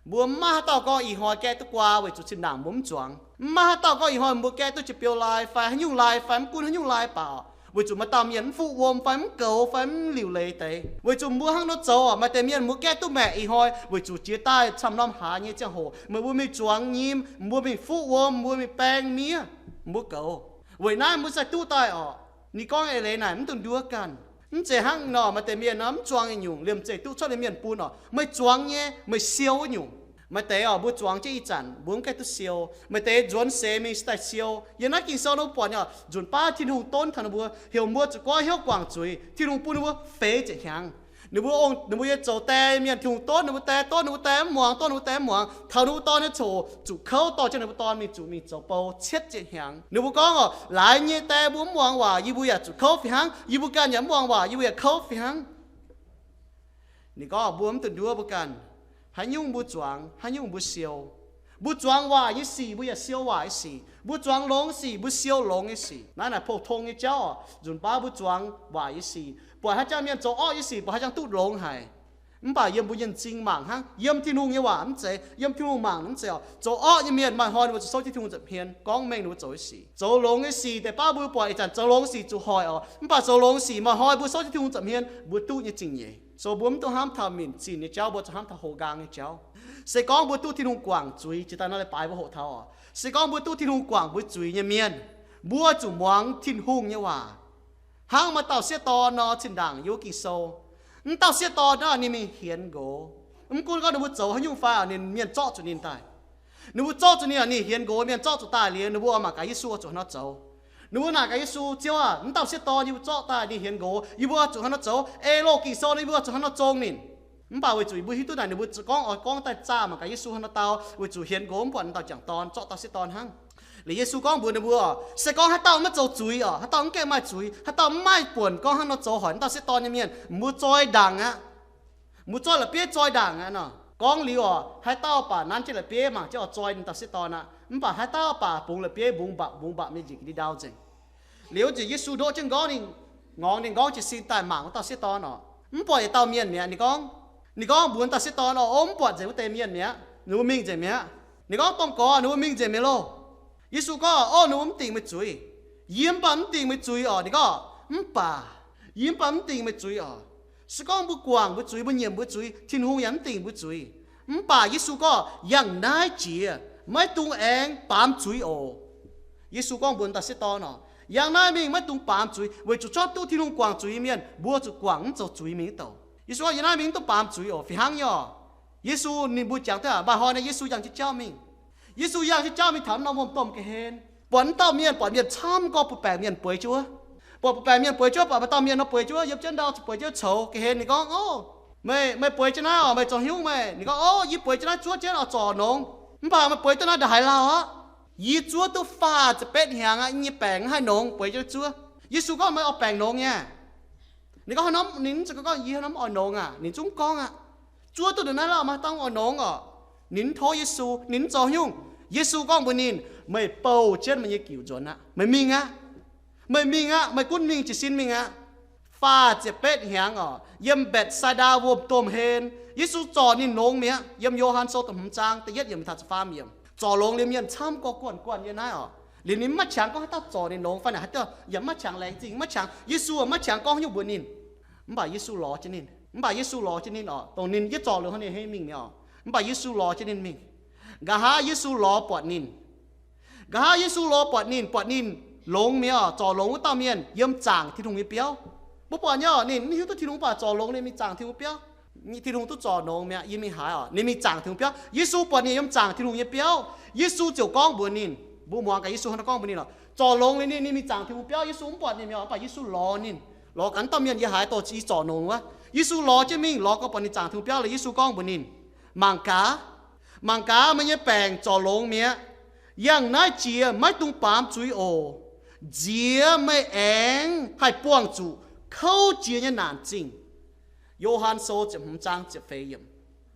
Mbuo maiv maaih haaix dauh gorngv ih hnoi gaeqv duqv guaa weic zuqc zinh ndaangc mbuo mv zuangx. Maiv maaih haaix dauh gorngv ih hnoi mbuo gaeqv duqv jiex biou lai fai haaix nyungc lai fai mv gunv haaix nyungc lai baac, weic zuqc maaih dauh mienh mv fuqv wuom fai mv goux fai mv liuc leiz deix. Weic zuqc mbuo hnangv nor zoux oc, maaih deix mienh mbuo gaeqv duqv maengc ih hnoi weic zuqc jiex daaih camv norm hlaax nyei ziangh hoc meih mbuo mingh zuangx nyim, mbuo mingh fuqv wuom, mbuo mingh baeng miev, mbuo goux. Weic naaiv mbuo sai duqv daaih oc. Ninh gorngv eix leiz naaic mv dungx nduov ganh. Mv zeiz hnangv nor, maaih deix mienh nor mv zuangx nyungc, liemh zeih duqv cuotv nyei mienh bun oc, meih zuangx nyei meih siou wuov nyungc. Maaih deix oc, mbuo zuangx jienv ih zanc mbuo mv gaengh duqv siou. Maaih deix nzuonx seix mingh daaih siou. Yiem naaiv Ging-Sou nor mbuo buatc nyei oc, nzunc baav Tin-Hungh donv taux ninh mbuo, heuc mbuo zuqc goiv hnyouv guangc zuiz. Tin-Hungh bun ninh mbuo feix ziepc hnyangx. Ninh mbuo ong, ninh mbuo nyei zoux die mienh, Tin-Hungh donv ninh mbuo die, donv ninh mbuo die mv muangx, donv ninh mbuo die mv muangx, taux ninh mbuo dorn nyei coc zuqc kouv dorh jienv ninh mbuo dorn mingh zuqc mingh zoux bou cietv ziepc hnyangx. Ninh mbuo gorngv oc, laaix nyei die mbuo mv muangx waac, yie mbuo yaac zuqc kouv fih hnangv. Yie mbuo ganh yaac mv muangx waac, yie mbuo yaac kouv fih hnangv. Ninh gorngv mbuo mv dungx nduov mbuo ganh. Haaix nyungc mbuo zuangx, haaix nyungc mbuo siou. Mbuo zuangx waaic nyei sic, mbuo yaac siou waaic nyei sic. Mbuo zuangx longx sic, mbuo siou longx nyei sic. Naaiv naaic pou-tong nyei jauv oc. Nzunc baav mbuo zuangx waaic nyei sic, buatc haaix jangv mienh zoux orqv nyei sic, buatc haaix jangv duqv longx haic. Mv baac yiem mbuo nyei m'zing mangc hnangv, yiem Tin-Hungh nyei waac mv zeiz, yiem Tin-Hungh mangc mv zeiz oc. Zoux orqv nyei mienh maaih hnoi ninh mbuo zuqc souv jienv Tin-Hungh nza'hmien gorngv mengh ninh mbuo zoux nyei sic. Zoux longx nyei sic deix baav mbuo buatc ih zanc zoux longx sic zuqc hoic oc. Mv baac zoux longx sic maaih hnoi mbuo souv jienv Tin-Hungh nza'hmien mbuo duqv nyei zingh nyeic. So mbuo mv dungx hnamv taux minc zinh nyei jauv, mbuo zuqc hnamv taux hoqc nqaang nyei jauv. Se gorngv mbuo duqv Tin-Hungh guangc zuiz, jiex daaih naaiv leiz-baaix mbuo hoqc taux oc. Se gorngv mbuo duqv Tin-Hungh guangc mbuo zuiz nyei mienh, mbuo zuqc muangx Tin-Hungh nyei waac. Hnangv maaih dauh sieqv dorn nor, zinh ndaangc yiem Ging-Sou, m'dauh sieqv dorn naaiv ninh mingh hienx nqox. Mv gunv gorngv ninh mbuo zoux haaix nyungc fai, ninh mienh zorqv zuqc ninh daaih. Ninh mbuo zorqv zuqc ninh, ninh hienx nqox, mienh zorqv zuqc daaih liuz, ninh mbuo mangc gaax Yesu oix zuqc haaix nor zoux. Ninh mbuo naaic gaax Yesu, Ziouv aah, m'dauh sieqv dorn yie mbuo zorqv daaih ninh hienx nqox, yie mbuo zuqc haaix nor zoux? Eix loh Ging-Sou, yie mbuo zuqc haaix nor zong ninh? Mv baac weic zuqc mbuo hiuv duqv naaic ninh mbuo gorngv, oix gorngv daaih zaah mangc gaax Yesu haaix nor dau, weic zuqc hienx nqox mv buatc m'dauh jangc dorn, zorqv dauh sieqv dorn hnangv. Liuz Yesu gorngv mbuox ninh mbuo, se gorngv haaix dauh maiv zoux zuiz oc, haaix dauh mv gaengh maaih zuiz, haaix dauh mv maaih buonc gorngv hnangv nor zoux hoic m'dauh sieqv dorn nyei mienh, mbuo zoi ndaangc aqv. Mbuo zoi la'bieiv zoi ndaangc aqv nor. Gorngv liuz oc, haaix dauh baac nanv jienv la'bieiv mangc jienv oix zoi ninh dauh sieqv dorn aqv. Mv baac haaix dauh baac bungx la'bieiv mbungx mbapc mbungx mbapc mingh njiec ga'ndiev ndau nzengc. Liuz nzunc Yesu ndoqv jienv nqorngv ninh, ngorngx ninh nqorngv jiez sin daaih mangc wuov dauh sieqv dorn oc. Mv buatc yietc dauh mienh mi'aqv. Ninh gorngv, ninh gorngv mbuox wuov dauh sieqv dorn oc, o, mv buatc nzengc wuov deix mienh mi'aqv. Ninh mbuo mingh nzengc mi'aqv. Ninh gorngv, Domh Gorx, ninh mbuo mingh nzengc mi'aqv loh. Yesu gorngv, o, ninh mbuo mv dingc meih zuiz. Yie mv baac mv dingc meih zuiz oc. Ninh gorngv, mv baac yie mv baac mv dingc meih zuiz oc. Se gorngv mbuo guangc mbuo zuiz, mbuo nyiemc mbuo zuiz, Tin-Hungh yaac mv dingc mbuo zuiz. Mv baac Yesu gorngv, yangh naaiv jiex maiv dungx aengx baamz zuiz oc. Yesu gorngv mbuox dauh sieqv dorn oc, yangh naaiv mingh maiv dungx baamz zuiz, weic zuqc cuotv duqv Tin-Hungh guangc zuiz nyei mienh, mbuo zuqc guangc mv zoux zuiz mingh nyei douc. Yesu gorngv, yangh naaiv mingh mv dungx baamz zuiz oc. Fih hnangv nyei oc. Yesu ninh mbuo jangx daaih, maaih hnoi naaiv Yesu yangh jienv jauv mingh. Yesu yangh jienv jauv mingh taux norm wuom-domh ga'hlen, buatc wuov dauh mienh, buatc mienh camv gorx, buatc baengc mienh bueix jienv wuov. Buatc baengc mienh bueix jienv wuov, buatc maaih dauh mienh nor bueix jienv wuov, yiem jienv ndau zuqc bueix jienv coux ga'hlen. Ninh gorngv, o, meih, meih bueix jienv naaiv oc, meih zoux haaix nyungc meih? Ninh gorngv, o, yie bueix jienv naaiv zuov jienv oix zorc nongx. Mv baac meih bueix duqv naaiv ndongc haaix lauh aqv? Yie zuov duqv faah ziepc betv hnyangx aqv, yie nyei baengc mv haih nongx, bueix jienv zuov. Yesu gorngv, meih oix baengc nongx nyei? Ninh gorngv, haaix norm, ninh gorngv, yie haaix norm oix nongx aqv? Ninh zungv mv gorngv aqv. Zuov duqv ndongc naaiv lauh, maaih dauh oix nongx oc. Ninh mv tov Yesu, ninh mv zoux haaix nyungc. Yesu gorngv mbuox ninh, meih bouh jienv meih nyei giuc nzuonx aqv. Meih mingh aqv. Meih mingh aqv. Meih gunv mingh jiez sin mingh aqv. Faah ziepc betv hnyangx oc, yiem Mbetc^sai^ndaa wuom-domh ga'hlen, Yesu zorc ninh nongx mi'aqv. Yiem Yo^han Sou da'hmz zaang da'yietv yiemc taux da'faam yiemc, zorc longx liuz mienh camv gorx guanh guanh yiem naaiv oc. Liuz ninh mv maaih qangx gorngv haaix dauh zorc ninh nongx fai naaic haaix dauh, yaac mv maaih qangx laengz zingh, mv maaih qangx, Yesu mv maaih qangx gorngv haaix nyungc mbuox ninh. Mv baac Yesu lorz jienv ninh, mv baac Yesu lorz jienv ninh oc, dongh ninh yietv zorc liuz hnangv ninh hei mingh mi'aqv oc. Mv baac Yesu lorz jienv ninh mingh. Nqa'haav Yesu lorz buatc ninh, nqa'haav Yesu lorz buatc ninh, buatc ninh longx mi'aqv oc, zorc longx wuov dauh mienh yiem zaangc Tin-Hungh nyei biauv. Mbuo buatc nyei oc, ninh mv hiuv duqv Tin-Hungh, mv baac zorc longx ninh mingh zaangc Tin-Hungh biauv. Tin-Hungh duqv zorc longx mi'aqv, yie mingh haaix oc? Ninh mingh zaangc Tin-Hungh biauv. Yesu buatc ninh yiem zaangc Tin-Hungh nyei biauv, Yesu ziouc gorngv mbuox ninh, mbuo muangx gaax Yesu hnangv naaiv gorngv mbuox ninh oc, zorc longx liuz ninh, ninh mingh zaangc Tin-Hungh biauv. Yesu mv buatc ninh mi'aqv, mv baac Yesu lorz ninh, lorz gaax wuov dauh mienh, yie haaix dorh i zorc longx wuov. Yesu lorz jienv mingh, lorz gau buatc ninh zaangc Tin-Hungh biauv liuz, Yesu gorngv mbuox ninh, mangc gaax, mangc gaax, meih nyei baengc zorc longx mi'aqv. Yangh naaiv jiex maiv dungx baamz zuiz oc. Nziex meih aengx haih buangh zuqc kouv jiex nyei naanc zingh. Yo^han Sou ziepc hmz zaang ziepc feix yiemc.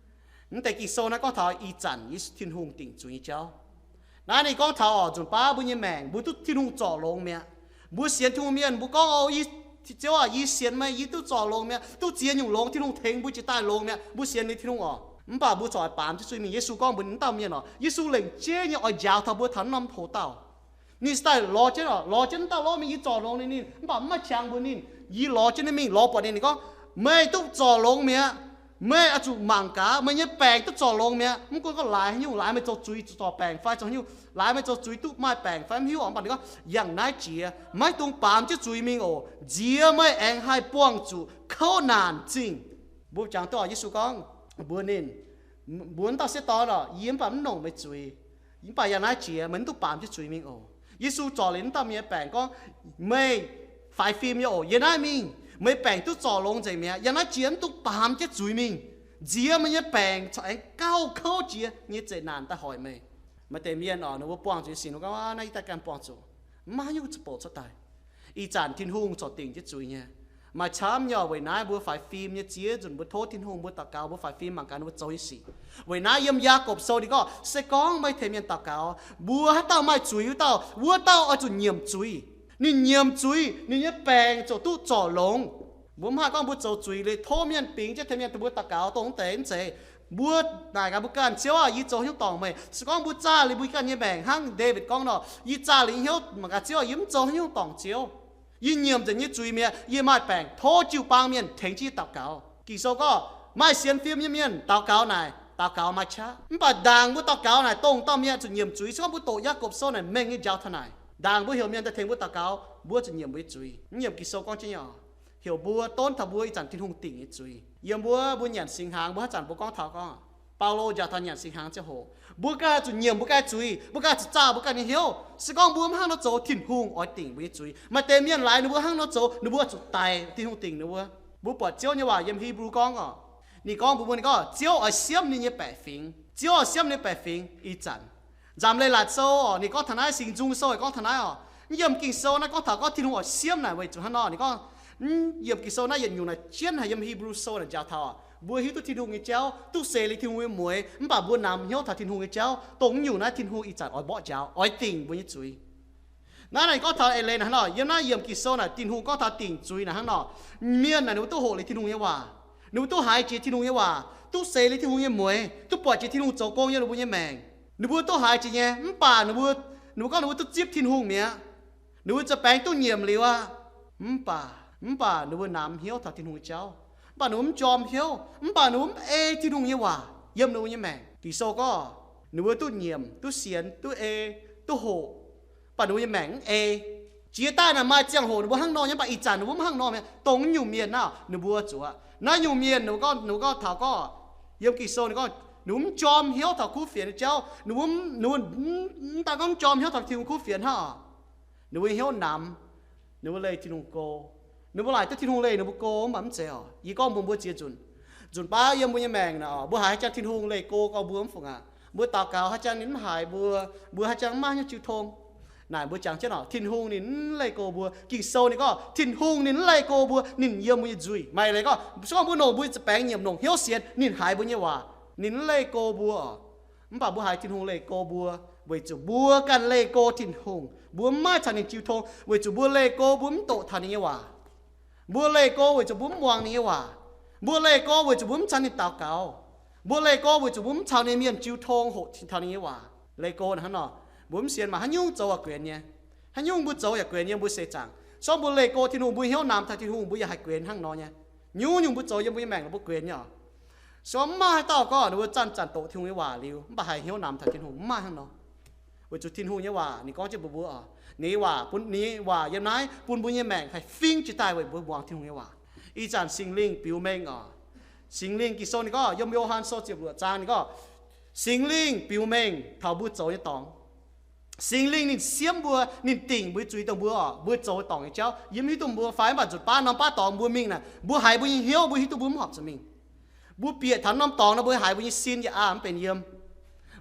Mv deix Ging-Sou naaiv gorngv taux ih zanc Yesu Tin-Hungh dingc zuiz nyei jauv. Naaiv ninh gorngv taux oc, nzunc baav mbuo nyei maengc mbuo duqv Tin-Hungh zorc longx mi'aqv. Mbuo sienx Tin-Hungh mienh mbuo gorngv, o, Ziouv aac, yie sienx meih, yie duqv zorc longx mi'aqv, duqv ziex nyungc longx, Tin-Hungh tengx mbuo jiex daaih longx mi'aqv, mbuo sienx liuz Tin-Hungh oc. Mv baac mbuo corc baamz jienv zuiz mingh. Yesu gorngv mbuox ninh wuov dauh mienh oc, Yesu lengc jeiv nyei oix njaaux taux mbuo taux norm hoc dauh. Ninh se daaih lorz jienv oc, lorz jienv wuov dauh lorz mingh, yie zorc longx liuz ninh, mv baac mv maaih qangx mbuox ninh. Yie lorz jienv ninh mingh, lorz buatc ninh, ninh gorngv, meih duqv zorc longx mi'aqv. Meih oix zuqc mangc gaax, meih nyei baengc duqv zorc longx mi'aqv. Mv gunv gorngv laaix haaix nyungc, laaix meih zoux zuiz zuqc zorc baengc fai zoux haaix nyungc, laaix meih zoux zuiz duqv maaih baengc fai mv hiuv oc, mv baac ninh gorngv, yangh naaiv jiex maiv dungx baamz jienv zuiz mingh oc. Nziex meih aengx haih buangh zuqc kouv naanc zingh. Mbuo jangx duqv oc, Yesu gorngv mbuox ninh, mbuox wuov dauh sieqv dorn oc, yie mv baac mv longc meih zuiz, mv baac yangh naaiv jiex meih mv duqv baamz jienv zuiz mingh oc. Yesu zorc liuz wuov dauh mienh nyei baengc gorngv, meih faix fim nyei oc, yiem naaiv mingh, meih baengc duqv zorc longx nzengc mi'aqv. Yangh naaiv jiex mv dungx baamz jienv zuiz mingh. Nziex meih nyei baengc corc aengx gauh kouv jiex nyei zeqc naanc daaih hoic meih. Maaih deix mienh oc, ninh mbuo buangh zuqc nyei sic, ninh mbuo gorngv, naaiv yie daaih ganh buangh zuqc, mv maaih haaix nyungc zuqc bouc cuotv daaih. Ih zanc Tin-Hungh corc dingc jienv zuiz nyei. Maaih camv nyei. Weic naaiv mbuo faix fim nyei ziex nzunc mbuo tov Tin-Hungh, mbuo daux gaux, mbuo faix fim mangc gaax ninh mbuo zoux nyei sic. Weic naaiv yiem Yaagorpc Sou ninh gorngv, se gorngv maaih tengx mienh daux gaux, mbuo haaix dauh maaih zuiz wuov dauh, wuov dauh oix zuqc nyiemc zuiz. Ninh nyiemc zuiz, ninh nyei baengc ziouc duqv zorc longx. Mbuo mv haih gorngv mbuo zoux zuiz liuz tov mienh bingx jienv tengx mienh tengx mbuo daux gaux, dongh mv deix mv zeiz. Mbuo naaic gaax mbuo ganh, Ziouv aah, yie zoux haaix nyungc dorngc meih? Se gorngv mbuo zaah liuz mbuo ganh nyei maengc hnangv Ndaawitv gorngv nor, yie zaah liuz nyei hnyouv mangc gaax, Ziouv aah, yie mv zoux haaix nyungc dorngc Ziouv. Yie nyiemc nzengc nyei zuiz mi'aqv. Yie maaih baengc, tov jiu-baang mienh tengx jienv yie daux gaux. Ging-Sou gorngv maaih sienx fim nyei mienh daux gaux naaic, daux gaux maaih qaqv. Mv baac ndaangc mbuo daux gaux naaic, dongh dauh mienh zuqc nyiemc zuiz. Se gorngv mbuo doqc Yaagorpc Sou naaic mengh nyei njaaux taux naaic, ndaangc mbuo heuc mienh daaih tengx mbuo daux gaux, mbuo zuqc nyiemc mbuo nyei zuiz. Mv nyiemc Ging-Sou gorngv jienv nyei oc. Heuc mbuo donv taux mbuo ih zanc Tin-Hungh dingc nyei zuiz. Yiem mbuo, mbuo nyanc singx hnaangx, mbuo haaix zanc mbuo gorngv taux gorngv, Baulo njaaux taux nyanc singx hnaangx ziangh hoc, mbuo ganh zuqc nyiemc mbuo ganh zuiz, mbuo ganh zuqc zaah mbuo ganh nyei hnyouv. Se gorngv mbuo mv hnangv nor zoux, Tin-Hungh oix dingc mbuo nyei zuiz. Maaih deix mienh laaix ninh mbuo hnangv nor zoux, ninh mbuo zuqc daic, Tin-Hungh dingc ninh mbuo. Mbuo buatc Ziouv nyei waac yiem Hipv^lu gorngv oc, ninh gorngv mbuox mbuo, ninh gorngv Ziouv oix siemv ninh nyei baeqc fingx. Ziouv oix siemv ninh nyei baeqc fingx. Ih zanc Nzamc Leiz-Latc Sou oc, ninh gorngv taux naaiv, Singx Nzung Sou gorngv taux naaiv oc. Yiem Ging-Sou naaiv gorngv taux gorngv Tin-Hungh oix siemv naaic weic zuqc hnangv nor, ninh gorngv, yiem Ging-Sou naaiv yietc nyungc naaic jienv haic, yiem Hipv^lu Sou naaic njaaux taux oc, mbuo hiuv duqv Tin-Hungh nyei jauv, duqv seix liuz Tin-Hungh nyei mueix, mv baac mbuo namx hnyouv taux Tin-Hungh nyei jauv, dongh nyungc naaiv Tin-Hungh ih zanc oix mborqv njaaux, oix dingc mbuo nyei zuiz. Naaiv naaic gorngv taux eix leiz naaic hnangv nor, yiem naaiv yiemc Ging-Sou naaic Tin-Hungh gorngv taux dingc zuiz naaic hnangv nor, mienh naaic ninh mbuo duqv hoqc liuz Tin-Hungh nyei waac, ninh mbuo duqv haiz jiex Tin-Hungh nyei waac, duqv seix liuz Tin-Hungh nyei mueix, duqv buatc jiex Tin-Hungh zoux gong yiem ninh mbuo nyei maengc, ninh mbuo duqv haiz jiex nyei. Mv baac ninh mbuo, ninh mbuo gorngv ninh mbuo duqv zipv Tin-Hungh mi'aqv. Ninh mbuo za'baengx duqv nyiemc liuz aqv. Mv baac, mv baac ninh mbuo namx hnyouv taux Tin-Hungh nyei jauv. Mv baac ninh mbuo mv jorm hnyouv. Mv baac ninh mbuo mv ei Tin-Hungh nyei waac yiem ninh mbuo nyei maengc. Ging-Sou gorngv, ninh mbuo duqv nyiemc, duqv sienx, duqv ei, duqv hoqc, mv baac ninh mbuo nyei maengc mv ei. Jiex daaih naaic maaih ziangh hoc ninh mbuo hnangv nor nyei, mv baac ih zanc ninh mbuo mv hnangv nor mi'aqv. Dongh nyungc mienh naaiv ninh mbuo zuqc, naaiv nyungc mienh ninh mbuo gorngv, ninh mbuo gorngv taux gorngv, yiem Ging-Sou ninh gorngv, ninh mbuo mv jorm hnyouv taux kuv fienx nyei jauv. Ninh mbuo, ninh mbuo mv daaih gorngv mv jorm hnyouv taux Tin-Hungh kuv fienx hnangv oc. Ninh mbuo nyei hnyouv namx, ninh mbuo leih Tin-Hungh go. Ninh mbuo laaic duqv Tin-Hungh leih ninh mbuo go, mv baac mv zeiz oc. Yie gorngv mbuox mbuo ziex nzunc, nzunc baav yiem mbuo nyei maengc naaic oc, mbuo haiz haaix jangx Tin-Hungh leih go gorngv mbuo mv fungc aqv. Mbuo daux gaux haaix jangx ninh mv haiz mbuo, mbuo haaix jangx mv maaih hnyouv jiu tong. Naaic mbuo jangx jienv oc, Tin-Hungh ninh mv leih go mbuo. Ging-Sou ninh gorngv Tin-Hungh ninh mv leih go mbuo, ninh yiem mbuo nyei nzuih. Maaih leiz gorngv, se gorngv mbuo longc mbuo nyei za'baengx nyiemc, longc hnyouv sienx, ninh haiz mbuo nyei waac, ninh mv leih go mbuo oc. Mv baac mbuo haiz Tin-Hungh leih go mbuo, weic zuqc mbuo ganh leih go Tin-Hungh. Mbuo mv maaih caux ninh jiu tong, weic zuqc mbuo leih go mbuo mv doqc taux ninh nyei waac. Mbuo leih go weic zuqc mbuo mv muangx ninh nyei waac. Mbuo leih go weic zuqc mbuo mv caux ninh daux gaux. Mbuo leih go weic zuqc mbuo mv caux ninh mienh jiu tong hoqc taux ninh nyei waac. Leih go naaic hnangv nor, mbuo mv sienx maaih haaix nyungc zoux yaac guenx nyei. Haaix nyungc mbuo zoux yaac guenx nyei, mbuo seix zaangc. Se gorngv mbuo leih go Tin-Hungh, mbuo hnyouv namx taux Tin-Hungh, mbuo yaac haih guenx hnangv nor nyei. Nyungc-nyungc mbuo zoux yiem mbuo nyei maengc naaic mbuo guenx nyei oc. Se gorngv mv maaih haaix dauh gorngv ninh mbuo zanc-zanc doqc Tin-Hungh nyei waac liuz, mv baac haih hnyouv namx taux Tin-Hungh, mv maaih hnangv nor. Weic zuqc Tin-Hungh nyei waac ninh gorngv jienv mbuox mbuo oc, ninh nyei waac bun, ninh nyei waac yiem naaiv bun mbuo nyei maengc haih fingx jiex daaih weic mbuo muangx Tin-Hungh nyei waac. Ih zanc Singx Lingh biux mengh oc. Singx Lingh, Ging-Sou ninh gorngv, yiem Yo^han Sou ziepc luoqc zaang ninh gorngv, Singx Lingh biux mengh taux mbuo zoux nyei dorngx. Singx Lingh ninh siemv mbuo, ninh dingc mbuo zuiz dongh mbuo oc, mbuo zoux dorngc nyei jauv. Yie mv hiuv duqv mbuo fai, mv baac nzunc baav norm baav dorngx mbuo mingh naaic, mbuo haiz mbuo nyei hnyouv, mbuo hiuv duqv mbuo mv horpc zuqc mingh. Mbuo bieqc taux norm dorngx nor, mbuo haiz mbuo nyei sin yaac aqv mv benx yiem.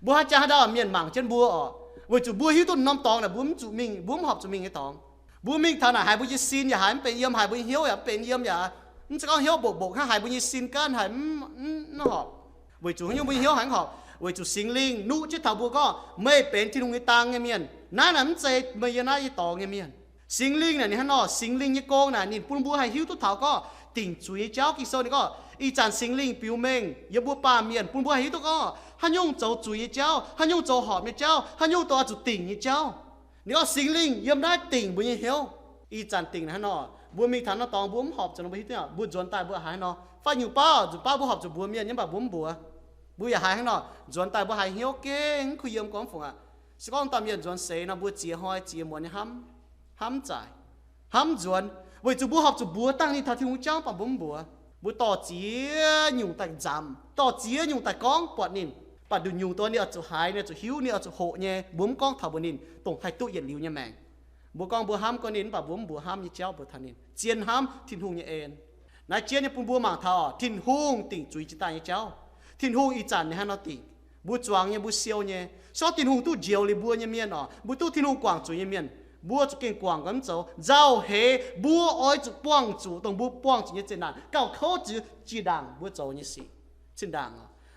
Mbuo haaix jangx haaix dauh mienh mangc jienv mbuo oc, weic zuqc mbuo hiuv duqv norm dorngx naaic mbuo mv zuqc mingh, mbuo mv horpc zuqc mingh nyei dorngx. Mbuo mingh taux naaic haiz mbuo nyei sin yaac haiz mv benx yiem, haiz mbuo nyei hnyouv yaac mv benx yiem yaac, mv zeiz gorngv hnyouv mbokc mbokc hnangv, haiz mbuo nyei sin gaanv haiz mv, mv horpc. Weic zuqc haaix nyungc mbuo nyei hnyouv haiz mv horpc? Weic zuqc Singx Lingh nuqv jienv taux mbuo gorngv, meih benx Tin-Hungh nyei dang nyei mienh. Naaiv naaic mv zeiz meih yiem naaiv nyei dorngx nyei mienh. Singx Lingh naaic ninh hnangv nor, Singx Lingh nyei gong naaic ninh bun mbuo haih hiuv duqv taux gorngv dingc zuiz nyei jauv. Ging-Sou ninh gorngv, ih zanc Singx Lingh biux mengh yiem mbuo baamh mienh, bun mbuo haih hiuv duqv gorngv haaix nyungc zoux zuiz nyei jauv, haaix nyungc zoux horpc nyei jauv, haaix nyungc dongh oix zuqc dingc nyei jauv. Ninh gorngv Singx Lingh yiem naaiv dingc mbuo nyei hnyouv. Ih zanc dingc naaic hnangv nor, mbuo mingh taux norm dorngx mbuo mv horpc zuqc nor, mbuo hiuv duqv mbuo zuonx daaih mbuo haaix nor. Fai nyungc bauv, nzunc baav mbuo horpc zuqc mbuox mienh nyei, mv baac mbuo mv mbuox. Mbuo yaac haiz hnangv nor, nzuonx daaih mbuo haiz hnyouv gengh mv kuh yiem gorngv fungc aqv. Se gorngv dauh mienh nzuonx seix nor, mbuo ziex hnoi ziex muonz nyei hnamv, hnamv mv zaic, hnamv nzuonx, weic zuqc mbuo horpc zuqc mbuox dangh ninh taux Tin-Hungh jauv, mv baac mbuo mv mbuox. Mbuo dorh ziex nyungc daaih nzamc, dorh ziex nyungc daaih gorngv buatc ninh, mv baac nduqc nyungc dongh ninh oix zuqc haiz, ninh oix zuqc hiuv, ninh oix zuqc hoqc nyei, mbuo mv gorngv taux mbuox ninh, dongh haih duqv yietc liuz nyei maengc. Mbuo gorngv mbuo hnamv gorngv ninh, mv baac mbuo mv mbuox hnamv nyei jauv mbuox taux ninh, zien hnamv Tin-Hungh nyei en. Naaiv jienv nyei bun mbuo mangc taux oc, Tin-Hungh dingc zuiz jiex daaih nyei jauv. Tin-Hungh ih zanc ninh hnangv nor dingc. Mbuo zuangx nyei, mbuo siou nyei. Se gorngv Tin-Hungh duqv njoux liuz mbuo nyei mienh oc, mbuo duqv Tin-Hungh guangc zuiz nyei mienh, Mbuo zuqc gengh guangc gau mv zoux. Nzauh heix mbuo oix zuqc buangh zuqc dongh mbuo buangh zuqc nyei zeqc naanc gauh kouv ziux zinh ndaangc mbuo zoux nyei sic. Zinh ndaangc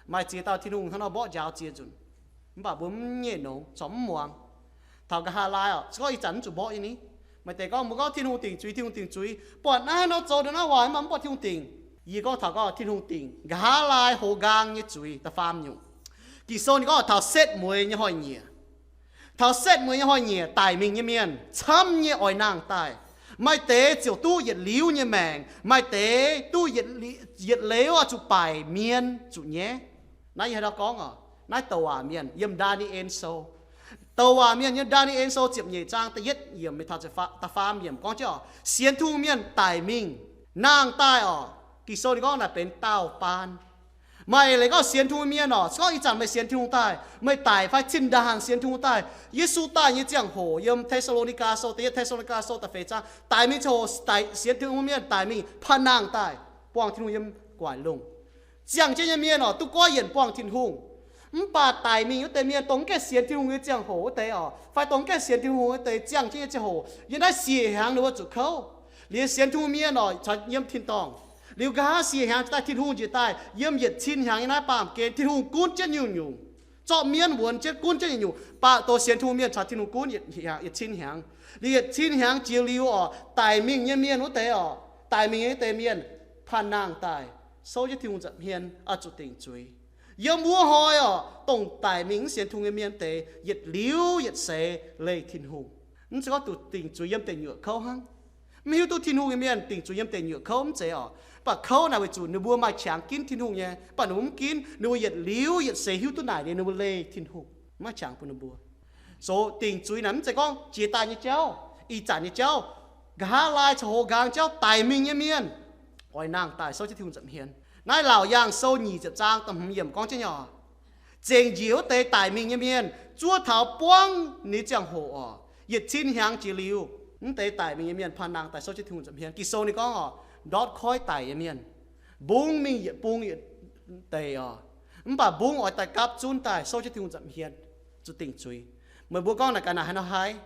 maaih ziex dauh Tin-Hungh hnangv nor mborqv njaaux ziex nzunc, mv baac mbuo mv nyei nongx corc mv muangx. Taux nqa'haav laai oc, se gorngv ih zanc mv zuqc mborqv nyei ni. Maaih deix gorngv, mbuo gorngv Tin-Hungh dingc zuiz, Tin-Hungh dingc zuiz, buatc naaiv nor zoux ndongc naaiv waac, mv baac mv buatc Tin-Hungh dingc. Yie gorngv taux gorngv Tin-Hungh dingc nqa'haav laai hoz nqaang nyei zuiz da'faam nyungc. Ging-Sou ninh gorngv taux setv mueiz nyei hnoi-nyieqc. Taux setv mueiz nyei hnoi-nyieqc, daic mingh nyei mienh camv nyei oix nangh daaih. Maaih deix ziouc duqv yietc liuz nyei maengc, maaih deix duqv yietc li-, yietc liuz oix zuqc baaic mienh zuqc nyaiv. Naaiv yie haaix dauh gorngv oc? Naaiv douc waac mienh yiem Ndaa^ni^en Sou. Douc waac mienh yiem Ndaa^ni^en Sou ziepc nyeic zaang da'yietv yiemc mingh taux da'faam yiemc gorngv jienv oc, sienx Tin-Hungh mienh daic mingh nangh daaih oc. Ging-Sou ninh gorngv naaic benx daauh baan. Maaih leiz gorngv sienx Tin-Hungh mienh oc, se gorngv ih zanc meih sienx Tin-Hungh daaih, meih daic fai zinh ndaangc sienx Tin-Hungh daaih, Yesu daaih nyei ziangh hoc, yiem Te^saa^lo^ni^gaa Sou, da'yietv Te^saa^lo^ni^gaa Sou da'feix zaang, daic mingh ziangh hoc, sienx Tin-Hungh mienh daic mingh panh nangh daaih buangh Tin-Hungh yiem gu'nguaaic lungh. Ziangh jienv nyei mienh oc, duqv goiv yienc buangh Tin-Hungh. Mv baac daic mingh wuov deix mienh, dongh mv gaengh sienx Tin-Hungh nyei ziangh hoc wuov deix oc, fai dongh mv gaengh sienx Tin-Hungh wuov deix, ziangh jienv nyei ziangh hoc, yiem naaiv siec hnyangx ninh mbuo zuqc kouv. Liuz sienx Tin-Hungh mienh oc, caux yiem tin dorngh. Liuz nqa'haav siec hnyangx daaih, Tin-Hungh njiec daaih, yiem yietc cin hnyangx nyei naaiv baamh gen Tin-Hungh gunv jienv nyungc-nyungc, zorqv mienv wuonx jienv gunv jienv nyungc-nyungc, baac doz sienx Tin-Hungh mienh caux Tin-Hungh gunv yietc, yietc cin hnyangx. Liuz yietc cin hnyangx jiex liuz oc, daic mingh nyei mienh wuov deix oc, daic mingh nyei wuov deix mienh panh nangh daaih souv jienv Tin-Hungh nza'hmien oix zuqc dingc zuiz. Yiem wuov hnoi oc, dongh daic mingh mv sienx Tin-Hungh nyei mienh deix yietc liuz yietc seix leih Tin-Hungh. Mv zeiz gorngv duqv dingc zuiz yiem deic nyuoqc kouv hnangv. Mv hiuv duqv Tin-Hungh nyei mienh dingc zuiz yiem deic nyuoqc kouv mv zeiz oc. Mv baac kouv naaic weic zuqc ninh mbuo maaih qangx ginv Tin-Hungh nyei, mv baac ninh mbuo mv ginv, ninh mbuo yietc liuz yietc seix hiuv duqv naaic liuz ninh mbuo leih Tin-Hungh, maiv qangx bun ninh mbuo. Zoux dingc zuiz naaic mv zeiz gorngv jiex daaih nyei jauv, ih zanc nyei jauv, nqa'haav laai caux hoz nqaang jauv daic mingh nyei mienh oix nangh daaih souv jienv Tin-Hungh nza'hmien. Naaiv Laauc Yaangh Sou nyic ziepc zaang da'hmz yiemc gorngv jienv nyei oc, zengc njiec wuov deix daic mingh nyei mienh zuov taux buangv ninh ziangh hoc oc, yietc cin hnyangx jiex liuz, mv deix daic mingh nyei mienh panh nangh daaih souv jienv Tin-Hungh nza'hmien. Ging-Sou ninh gorngv oc, ndortv koiv daic nyei mienh, mbungv mingh yietc bung yietc deic oc, mv baac mbungv oix daaih gapv zunv daaih souv jienv Tin-Hungh nza'hmien zuqc dingc zuiz. Meih mbuo gorngv naaic ga'naaiv haaix nor haih?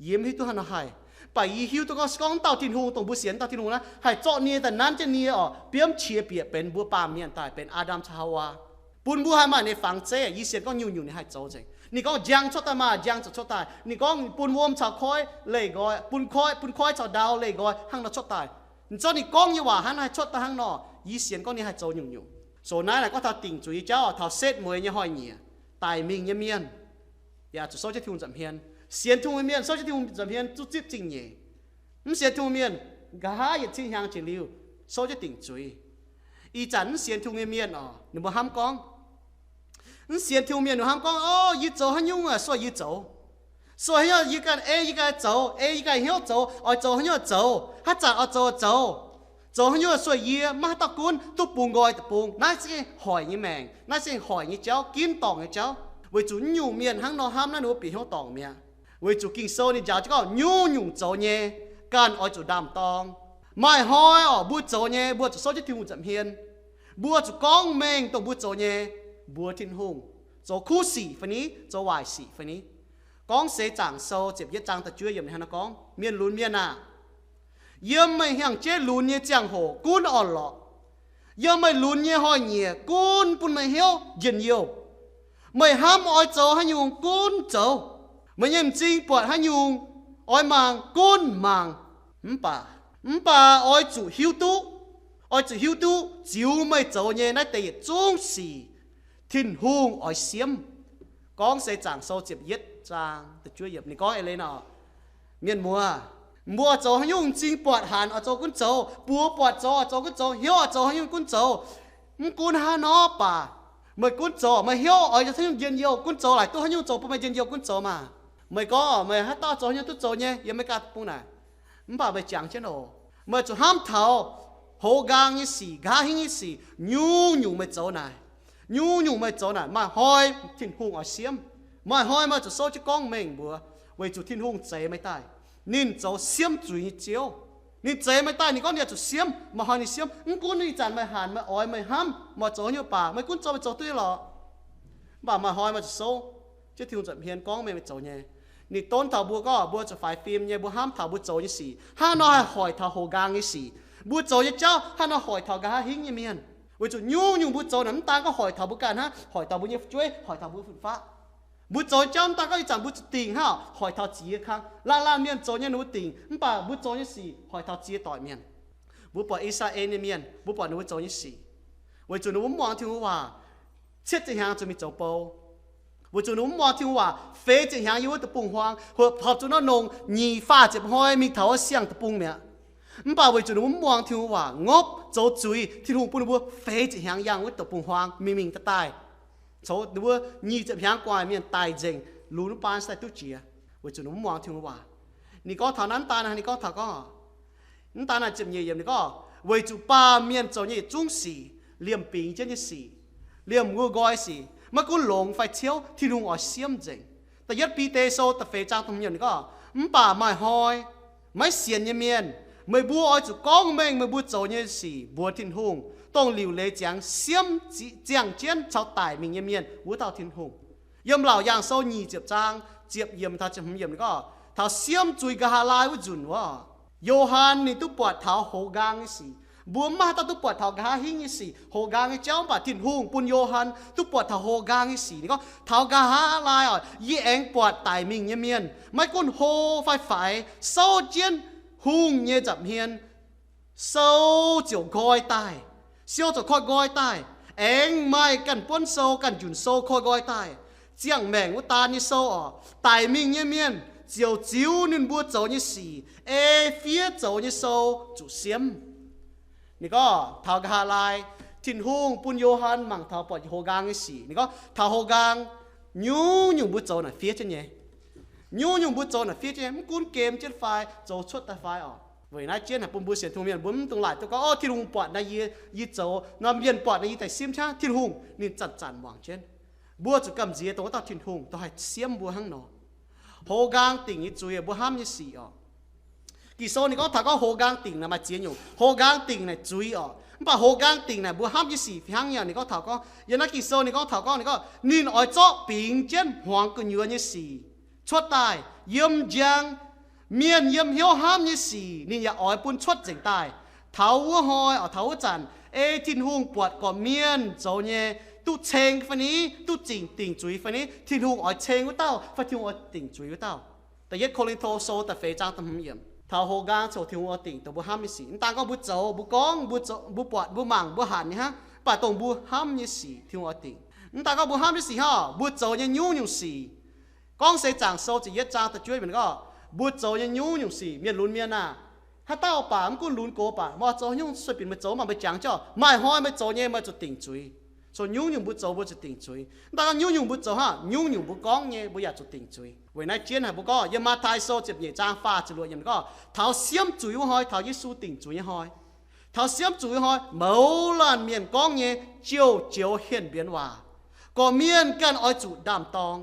Yie mv hiuv duqv haaix nor haih. Mv baac yie hiuv duqv gorngv, se gorngv dauh Tin-Hungh dongh mbuo sienx dauh Tin-Hungh naaiv haih zorqv nie daaih nanv jienv nie oc, biomv qiex bieqc benx mbuo baamh mienh daaih, benx Aa^ndam caux Haawaa. Bun mbuo haih maaih ninh fangx zeiv. Yie sienx gorngv nyungc-nyungc ninh haih zoux nzengc. Ninh gorngv njang cuotv daaih maah, njang ziouc cuotv daaih. Ninh gorngv bun wuom caux koiv leih nqoi, bun koiv, bun koiv caux ndau leih nqoi, hnangv nor cuotv daaih. Ninh zorqv ninh gorngv nyei waac hnangv nor haih cuotv daaih hnangv nor. Yie sienx gorngv ninh haih zoux nyungc-nyungc. Zoux naaiv naaic gorngv taux dingc zuiz nyei jauv, taux setv mueiz nyei hnoi-nyieqc daic mingh nyei mienh yaac zuqc souv jienv Tin-Hungh nza'hmien. Sienx Tin-Hungh nyei mienh souv jienv Tin-Hungh nza'hmien duqv zipv zingh nyeic. Mv sienx Tin-Hungh mienh, nqa'haav yietc cin hnyangx jiex liuz, souv jienv dingc zuiz. Ih zanc mv sienx Tin-Hungh nyei mienh oc, ninh mbuo hnamv gorngv, mv sienx Tin-Hungh mienh ninh hnamv gorngv, o, yie zoux haaix nyungc aac, sueih yie zoux. Sueih haaix nyungc yie ganh ei yie ganh zoux, ei yie ganh hnyouv zoux, oix zoux haaix nyungc zoux, haaix zanc oix zoux zoux. Zoux haaix nyungc sueih yie, maiv haaix dauh gunv, duqv bungx nqoi deic-bung. Naaiv se hoic nyei maengc, naaiv se hoic nyei jauv, ginv dorngc nyei jauv. Weic zuqc nyungc mienh hnangv nor hnamv naaiv ninh mbuo bieqc hnyouv dorngc mi'aqv. Weic zuqc Ging-Sou ninh njaaux jienv gorngv nyungc-nyungc zoux nyei ganh oix zuqc ndaam-dorng. Maaih hnoi oc, mbuo zoux nyei mbuo zuqc souv jienv Tin-Hungh nza'hmien. Mbuo zuqc gorngv mengh dongh mbuo zoux nyei mbuox Tin-Hungh, zoux kuv sic fai ni, zoux waaic sic fai ni. Gorngv Seix Zaangc Sou ziepc yietv zaang da'juov yiemc ninh hnangv naaiv gorngv, mienh lunx mienh aah! Yiem meih hnyangx-jeiv lunx nyei ziangh hoc gunv orn-lorqc. Yiem meih lunx nyei hnoi-nyieqc gunv bun meih hnyouv njien-youh. Meih hnamv oix zoux haaix nyungc gunv zoux. Meih nyei m'zing buatc haaix nyungc oix mangc gunv mangc. Mv baac, mv baac oix zuqc hiuv duqv, oix zuqc hiuv duqv ziux meih zoux nyei naaiv deix yietc zungv sic Tin-Hungh oix siemv. Gorngv Seix Zaangc Sou ziepc yietv zaang da'juov yiemc ninh gorngv eix leiz nor, mienh muoz, mbuo zoux haaix nyungc m'zing buatc hanc oix zoux gunv zoux, buoz buatc zoux oix zoux gunv zoux, hnyouv oix zoux haaix nyungc gunv zoux. Mv gunv hnangv nor baac, meih gunv zoux, meih hnyouv oix zoux haaix nyungc njien-youh gunv zoux, laaic duqv haaix nyungc zoux bun meih njien-youh gunv zoux maah. Meih gorngv meih haaix dauh zoux haaix nyungc duqv zoux nyei yiem America deic-bung naaic. Mv baac meih jangx jienv oc, meih zuqc hnamv taux hoz nqaang nyei sic, nqa'haav hingv nyei sic, nyungc-nyungc meih zoux naaic, nyungc-nyungc meih zoux naaic, maaih hnoi Tin-Hungh oix siemv. Maaih hnoi meih zuqc souv jienv gorngv mengh mbuox, weic zuqc Tin-Hungh zeix meih daaih. Ninh zoux siemv zuiz nyei Ziouv. Ninh zeix meih daaih, ninh gorngv ninh oix zuqc siemv, maaih hnoi ninh siemv. Mv gunv ih zanc meih hanc, meih oix, meih hnamv, meih zoux haaix nyungc baac, meih gunv zoux meih zoux duqv nyei lorqc. Mv baac maaih hnoi meih zuqc souv jienv Tin-Hungh nza'hmien gorngv mengh meih zoux nyei. Ninh donv taux mbuo gorngv mbuo zuqc faix fim nyei, mbuo hnamv taux mbuo zoux nyei sic hnangv nor haih hoic taux houx nqaang nyei sic. Mbuo zoux nyei jauv hnangv nor hoic taux nqa'haav hingv nyei mienh. Weic zuqc nyungc-nyungc mbuo zoux naaic mv daan gorngv hoic taux mbuo ganh hnangv, hoic taux mbuo nyei fu'jueiv, hoic taux mbuo fun-faqv. Mbuo zoux nyei jauv mv daan gorngv ih zanc mbuo zuqc dingc hnangv, hoic taux ziex kang. Laanh laanh mienh zoux nyei ninh mbuo dingc, mv baac mbuo zoux nyei sic hoic taux ziex doic mienh. Mbuo buatc I^saa^laa^en nyei mienh, mbuo buatc ninh mbuo zoux nyei sic, weic zuqc ninh mbuo mv muangx Tin-Hungh waac, cietv ziepc hnyangx zuqc mingh zoux bou. Weic zuqc ninh mbuo mv muangx Tin-Hungh waac, feix ziepc hnyangx yiem wuov deic-bung-huaang, horpc zuqc norm longc nyic faah ziepc hnoi mingh taux wuov siang-deic-bung mi'aqv. Mv baac weic zuqc ninh mbuo mv muangx Tin-Hungh waac, ngopv zoux zuiz, Tin-Hungh bun ninh mbuo feix ziepc hnyangx yangh wuov deic-bung-huaang mingh mingh daaih daaih, coux ninh mbuo nyic ziepc hnyangx gu'nguaaic mienh daic nzengc, lunx wuov baan se duqv jiex, weic zuqc ninh mbuo mv muangx Tin-Hungh waac. Ninh gorngv taux naaiv, mv daan naaiv ninh gorngv taux gorngv, mv daan naaiv ziepc nyeic yiemc ninh gorngv, weic zuqc baamh mienh zoux nyei yietc zungv sic, liemh bingx jienv nyei sic, liemh wuov nqoi sic, maiv gunv longx fai ciouv, Tin-Hungh oix siemv nzengc. Da'yietv Bide Sou da'feix zaang da'hmz yiemc ninh gorngv, mv baac maaih hnoi maiv sienx nyei mienh, meih mbuo oix zuqc gorngv mengh meih mbuo zoux nyei sic mbuox Tin-Hungh, dongh liuc leiz ziangx siemv ziangh jienv caux daic mingh nyei mienh wuov dauh Tin-Hungh. Yiem Laauc Yaangh Sou nyic ziepc zaang ziepc yiemc taux ziepc hmz yiemc ninh gorngv, taux siemv zuiz nqa'haav laai wuov nzunc wuov, Yo^han ninh duqv buatc taux houx nqaang nyei sic. Mbuo mv maaih haaix dauh duqv buatc taux nqa'haav hingv nyei sic, houx nqaang nyei jauv, mv baac Tin-Hungh bun Yo^han duqv buatc taux houx nqaang nyei sic. Ninh gorngv, taux nqa'haav laai oc, yie aengx buatc daic mingh nyei mienh, maiv gunv hlo fai faix, souv jienv hungh nyei nza'hmien, sou ziouc nqoi daaih, siou ziouc koiv nqoi daaih, aengx maaih ganh buonv sou, ganh njunc sou koiv nqoi daaih. Ziangh maengc wuov daan nyei sou oc, daic mingh nyei mienh ziouc ziux ninh mbuo zoux nyei sic, ei fiev zoux nyei sou zuqc siemv. Ninh gorngv taux nqa'haav laai, Tin-Hungh bun Yo^han mangc taux buatc houx nqaang nyei sic. Ninh gorngv taux houx nqaang, nyungc-nyungc mbuo zoux naaic fiev jienv nyei. Nyungc-nyungc mbuo zoux naaic fiev jienv nyei, mv gunv gem jienv fai zoux cuotv daaih fai oc. Weic naaiv jienv haic bun mbuo sienx Tin-Hungh mienh mbuo mv dungx laaic duqv gorngv, o, Tin-Hungh buatc naaiv yie, yie zoux nor, mienh buatc naaiv yie daaih simv qaqv. Tin-Hungh ninh zanc-zanc muangx jienv. Mbuo zuqc gamh nziex dongh wuov dauh Tin-Hungh dongh haih siemv mbuo hnangv nor. Houx nqaang dingc nyei zuiz, mbuo hnamv nyei sic oc. Ging-Sou ninh gorngv taux gorngv houx nqaang dingc naaic maaih ziex nyungc. Houx nqaang dingc naaic zuiz oc. Mv baac houx nqaang dingc naaic mbuo hnamv nyei sic fih hnangv nyei. Ninh gorngv taux gorngv, yiem naaiv Ging-Sou ninh gorngv taux gorngv, ninh gorngv ninh oix zorqv bingx jienv hmuangx gu'nyuoz nyei sic cuotv daaih. Yiem njang, mienh yiem hnyouv hnamv nyei sic ninh yaac oix bun cuotv nzengc daaih. Taux wuov hnoi oc, taux wuov zanc, ei Tin-Hungh buatc gorqv-mienh zoux nyei duqv ceng fai ni, duqv zingc dingc zuiz fai ni, Tin-Hungh oix ceng wuov dauh fai Tin-Hungh oix dingc zuiz wuov dauh. Da'yietv Ko^lin^to Sou da'feix zaang da'hmz yiemc. Taux houx nqaang coc Tin-Hungh oix dingc dongh mbuo hnamv nyei sic. Mv daan gorngv mbuo zoux, mbuo gorngv, mbuo zoux, mbuo buatc, mbuo mangc, mbuo hanc nyei hnangv, mv baac dongh mbuo hnamv nyei sic Tin-Hungh oix dingc. Mv daan gorngv mbuo hnamv nyei sic hnangv, mbuo zoux nyei nyungc-nyungc sic. Gorngv Seix Zaangc Sou ziepc yietv zaang da'juov yiemc gorngv, mbuo zoux nyei nyungc-nyungc sic, mienh lunx mienh aah! Haaix dauh baac mv gunv lunx gox baac, meih oix zoux nyungc sueih binc meih zoux, mv baac meih jangx jienv maaih hnoi meih zoux nyei meih zuqc dingc zuiz. Coc nyungc-nyungc mbuo zoux mbuo zuqc dingc zuiz. Mv daan gorngv nyungc-nyungc mbuo zoux hnangv, nyungc-nyungc mbuo gorngv nyei mbuo yaac zuqc dingc zuiz. Weic naaiv jienv haic mbuo gorngv yiem Matv^taai Sou ziepc nyeic zaang faah ziepc luoqc yiemc gorngv, taux siemv zuiz wuov hnoi, taux Yesu dingc zuiz nyei hnoi. Taux siemv zuiz wuov hnoi, mouz laanh mienh gorngv nyei jouh joux henv mbienx waac. Gorqv-mienh ganh oix zuqc ndaam-dorng.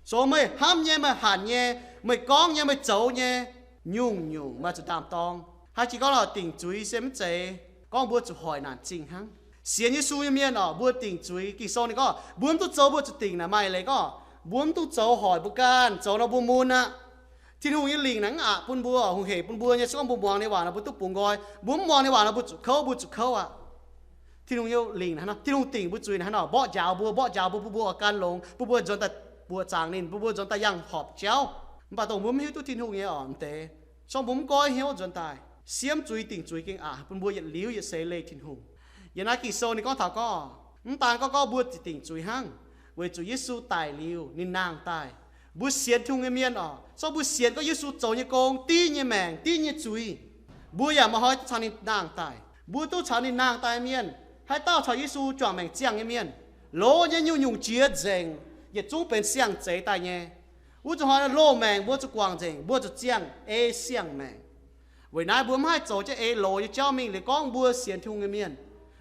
Zoux meih hnamv nyei, meih hanc nyei, meih gorngv nyei, meih zoux nyei, nyungc-nyungc meih zuqc ndaam-dorng. Haaix jiex gorngv lorqc, dingc zuiz se mv zeiz gorngv mbuo zuqc hoic naanc zingh hnangv. Sienx Yesu nyei mienh oc, mbuo dingc zuiz. Ging-Sou ninh gorngv mbuo mv duqv zoux mbuo zuqc dingc naaic maaih leiz gorngv, mbuo mv duqv zoux hoic mbuo ganh, zoux nor mbuo mun aqv. Tin-Hungh nyei lingc naaic mv aqc bun mbuo, hungh heic bun mbuo nyei. Se gorngv mbuo muangx ninh waac nor mbuo duqv bungx nqoi, mbuo mv muangx ninh waac nor mbuo zuqc kouv, mbuo zuqc kouv aqv. Tin-Hungh nyei lingc naaic hnangv nor, Tin-Hungh dingc mbuo zuiz naaic hnangv nor, mborqv njaaux mbuo, mborqv njaaux mbuo, bun mbuo oix gan longx, bun mbuo nzuonx daaih buoqc zaangc ninh, bun mbuo nzuonx daaih yangh horpc jauv. Mv baac dongh mbuo mv hiuv duqv Tin-Hungh nyei oc, mv deix. Se gorngv mbuo mv goiv hnyouv nzuonx daaih, siemv zuiz dingc zuiz gengh aqc, bun mbuo yietc liuz yietc seix leih Tin-Hungh. Yiem naaiv Ging-Sou ninh gorngv taux gorngv, mv daan gorngv, gorngv mbuo zuqc dingc zuiz hnangv, weic zuqc Yesu daic liuz ninh nangh daaih. Mbuo sienx Tin-Hungh nyei mienh oc, se gorngv mbuo sienx gorngv Yesu zoux nyei gong, div nyei maengc, div nyei zuiz, mbuo yaac maaih hnoi duqv caux ninh nangh daaih. Mbuo duqv caux ninh nangh daaih mienh, haaix dauh caux Yesu juangc maengc ziangh nyei mienh, loz nyei nyungc-nyungc jiex nzengc, yietc zungv benx siang-zeix daaih nyei. Wuov zuqc hnoi loz maengc mbuo zuqc guangc nzengc, mbuo zuqc ziangh ei siang-maengc. Weic naaiv mbuo mv haih zoux jienv eix loz nyei jauv mingh liuz gorngv mbuo sienx Tin-Hungh nyei mienh.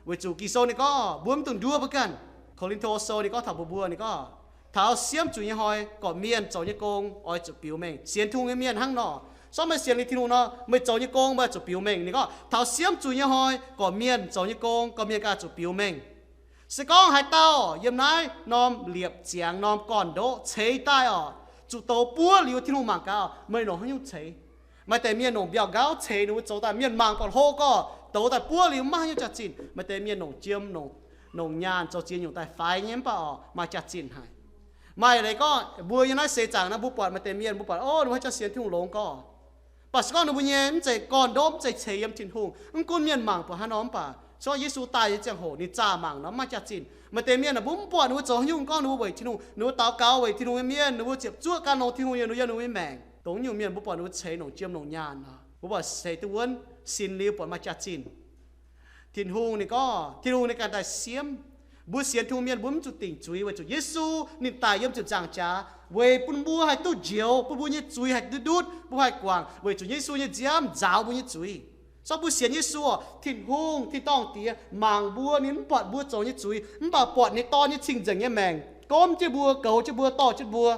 Weic zuqc Ging-Sou ninh gorngv mbuo mv dungx nduov mbuo ganh. Ko^lin^to Sou ninh gorngv taux mbuo mbuo, ninh gorngv, taux siemv zuiz nyei hnoi gorqv-mienh zoux nyei gong oix zuqc biux mengh. Sienx Tin-Hungh nyei mienh hnangv nor, se gorngv meih sienx liuz Tin-Hungh nor, meih zoux nyei gong meih zuqc biux mengh. Ninh gorngv taux siemv zuiz nyei hnoi gorqv-mienh zoux nyei gong gorqv-mienh ganh zuqc biux mengh. Se gorngv haaix dauh yiem naaiv norm liepc ziangx norm gorn-ndoqv ceix daaih oc, zuqc douz buov liuz, Tin-Hungh mangc gaax meih longc haaix nyungc ceix. Maaih deix mienh longc mbiauh nqauv ceix ninh mbuo zoux daaih, mienh mangc buatc hlo gorx, douz daaih buov liuz maiv maaih haaix nyungc jaax-zinh. Maaih deix mienh longc jiem, longc, longc nyaanh zoux ziex nyungc daaih faix nyei mv baac oc maaih jaax-zinh haic. Maaih leiz gorngv mbuo yiem naaiv seix zaangc naaiv mbuo buatc maaih deix mienh mbuo buatc, o, ninh mbuo haaix jauv sienx Tin-Hungh longx gorx. Mv baac se gorngv ninh mbuo nyei mv zeiz gorn-ndoqv, mv zeiz ceix yiem Tin-Hungh, mv gunv mienh mangc buatc haaix nor mv baac, se gorngv Yesu daaih nyei ziangh hoc ninh zaah mangc nor mv maaih jaax-zinh. Maaih deix mienh naaic mbuo mv buatc ninh mbuo zoux haaix nyungc gorngv ninh mbuo weic Tin-Hungh, ninh mbuo daux gaux weic Tin-Hungh nyei mienh, ninh mbuo ziepc zuoqv gan longx Tin-Hungh yiem, yiem ninh mbuo nyei maengc. Dongh nyungc mienh mbuo buatc ninh mbuo ceix longc jiem longc nyaanh nor, mbuo buatc ceix duqv wuonv sin liuz buatc maaih jaax-zinh. Tin-Hungh ninh gorngv, Tin-Hungh ninh ganh daaih siemv. Mbuo sienx Tin-Hungh mienh mbuo mv zuqc dingc zuiz weic zuqc Yesu ninh daic yiem ziepc nzaangc jaax weic bun mbuo haih duqv njoux, bun mbuo nyei zuiz haih ndutv ndutv, mbuo haih guangc weic zuqc Yesu nyei nziaamv nzaaux mbuo nyei zuiz. Se gorngv mbuo sienx Yesu oc, Tin-Hungh, tin-dorngh Diex mangc mbuo, ninh mv buatc mbuo zoux nyei zuiz, mv baac buatc ninh Dorn nyei cing-nzengc nyei maengc gomv jienv mbuo, goux jienv mbuo, dorh jienv mbuo.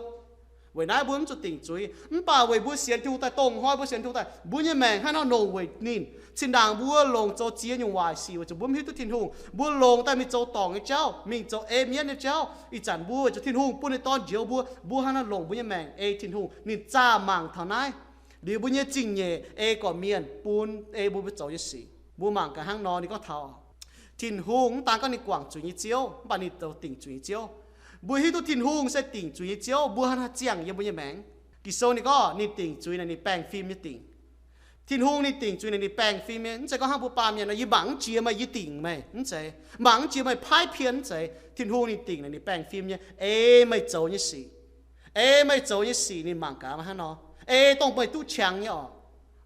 Weic naaiv mbuo mv zuqc dingc zuiz. Mv baac weic mbuo sienx Tin-Hungh daaih, dongh hnoi mbuo sienx Tin-Hungh daaih, mbuo nyei maengc hnangv nor longc weic ninh. Zinh ndaangc mbuo longc zoux ziex nyungc waaic sic weic zuqc mbuo mv hiuv duqv Tin-Hungh. Mbuo longc daaih mingh zoux dorngc nyei jauv, mingh zoux ei mienv nyei jauv. Ih zanc mbuo weic zuqc Tin-Hungh bun ninh Dorn njoux mbuo, mbuo hnangv naaiv longc mbuo nyei maengc ei Tin-Hungh. Ninh zaah mangc taux naaiv liuz, mbuo nyei zingh nyeic ei gorqv-mienh bun ei mbuo, mbuo zoux nyei sic. Mbuo mangc gaax hnangv nor ninh gorngv taux Tin-Hungh mv daan gorngv ninh guangc zuiz nyei Ziouv, mv baac ninh zoux dingc zuiz nyei Ziouv. Mbuo hiuv duqv Tin-Hungh se dingc zuiz nyei Ziouv, mbuo hnangv haaix ziangh yiem mbuo nyei maengc? Ging-Sou ninh gorngv ninh dingc zuiz naaic ninh baengh fim nyei dingc. Tin-Hungh ninh dingc zuiz naaic ninh baengh fim nyei. Mv zeiz gorngv hnangv mbuo baamh mienh nor, yie mangc mv jiex meih, yie dingc meih. Mv zeiz. Mangc mv jiex meih paaiv pien, mv zeiz. Tin-Hungh ninh dingc naaic ninh baengh fim nyei, ei meih zoux nyei sic. Ei meih zoux nyei sic ninh mangc gaax meih hnangv nor. Ei dongh meih duqv qangx nyei oc.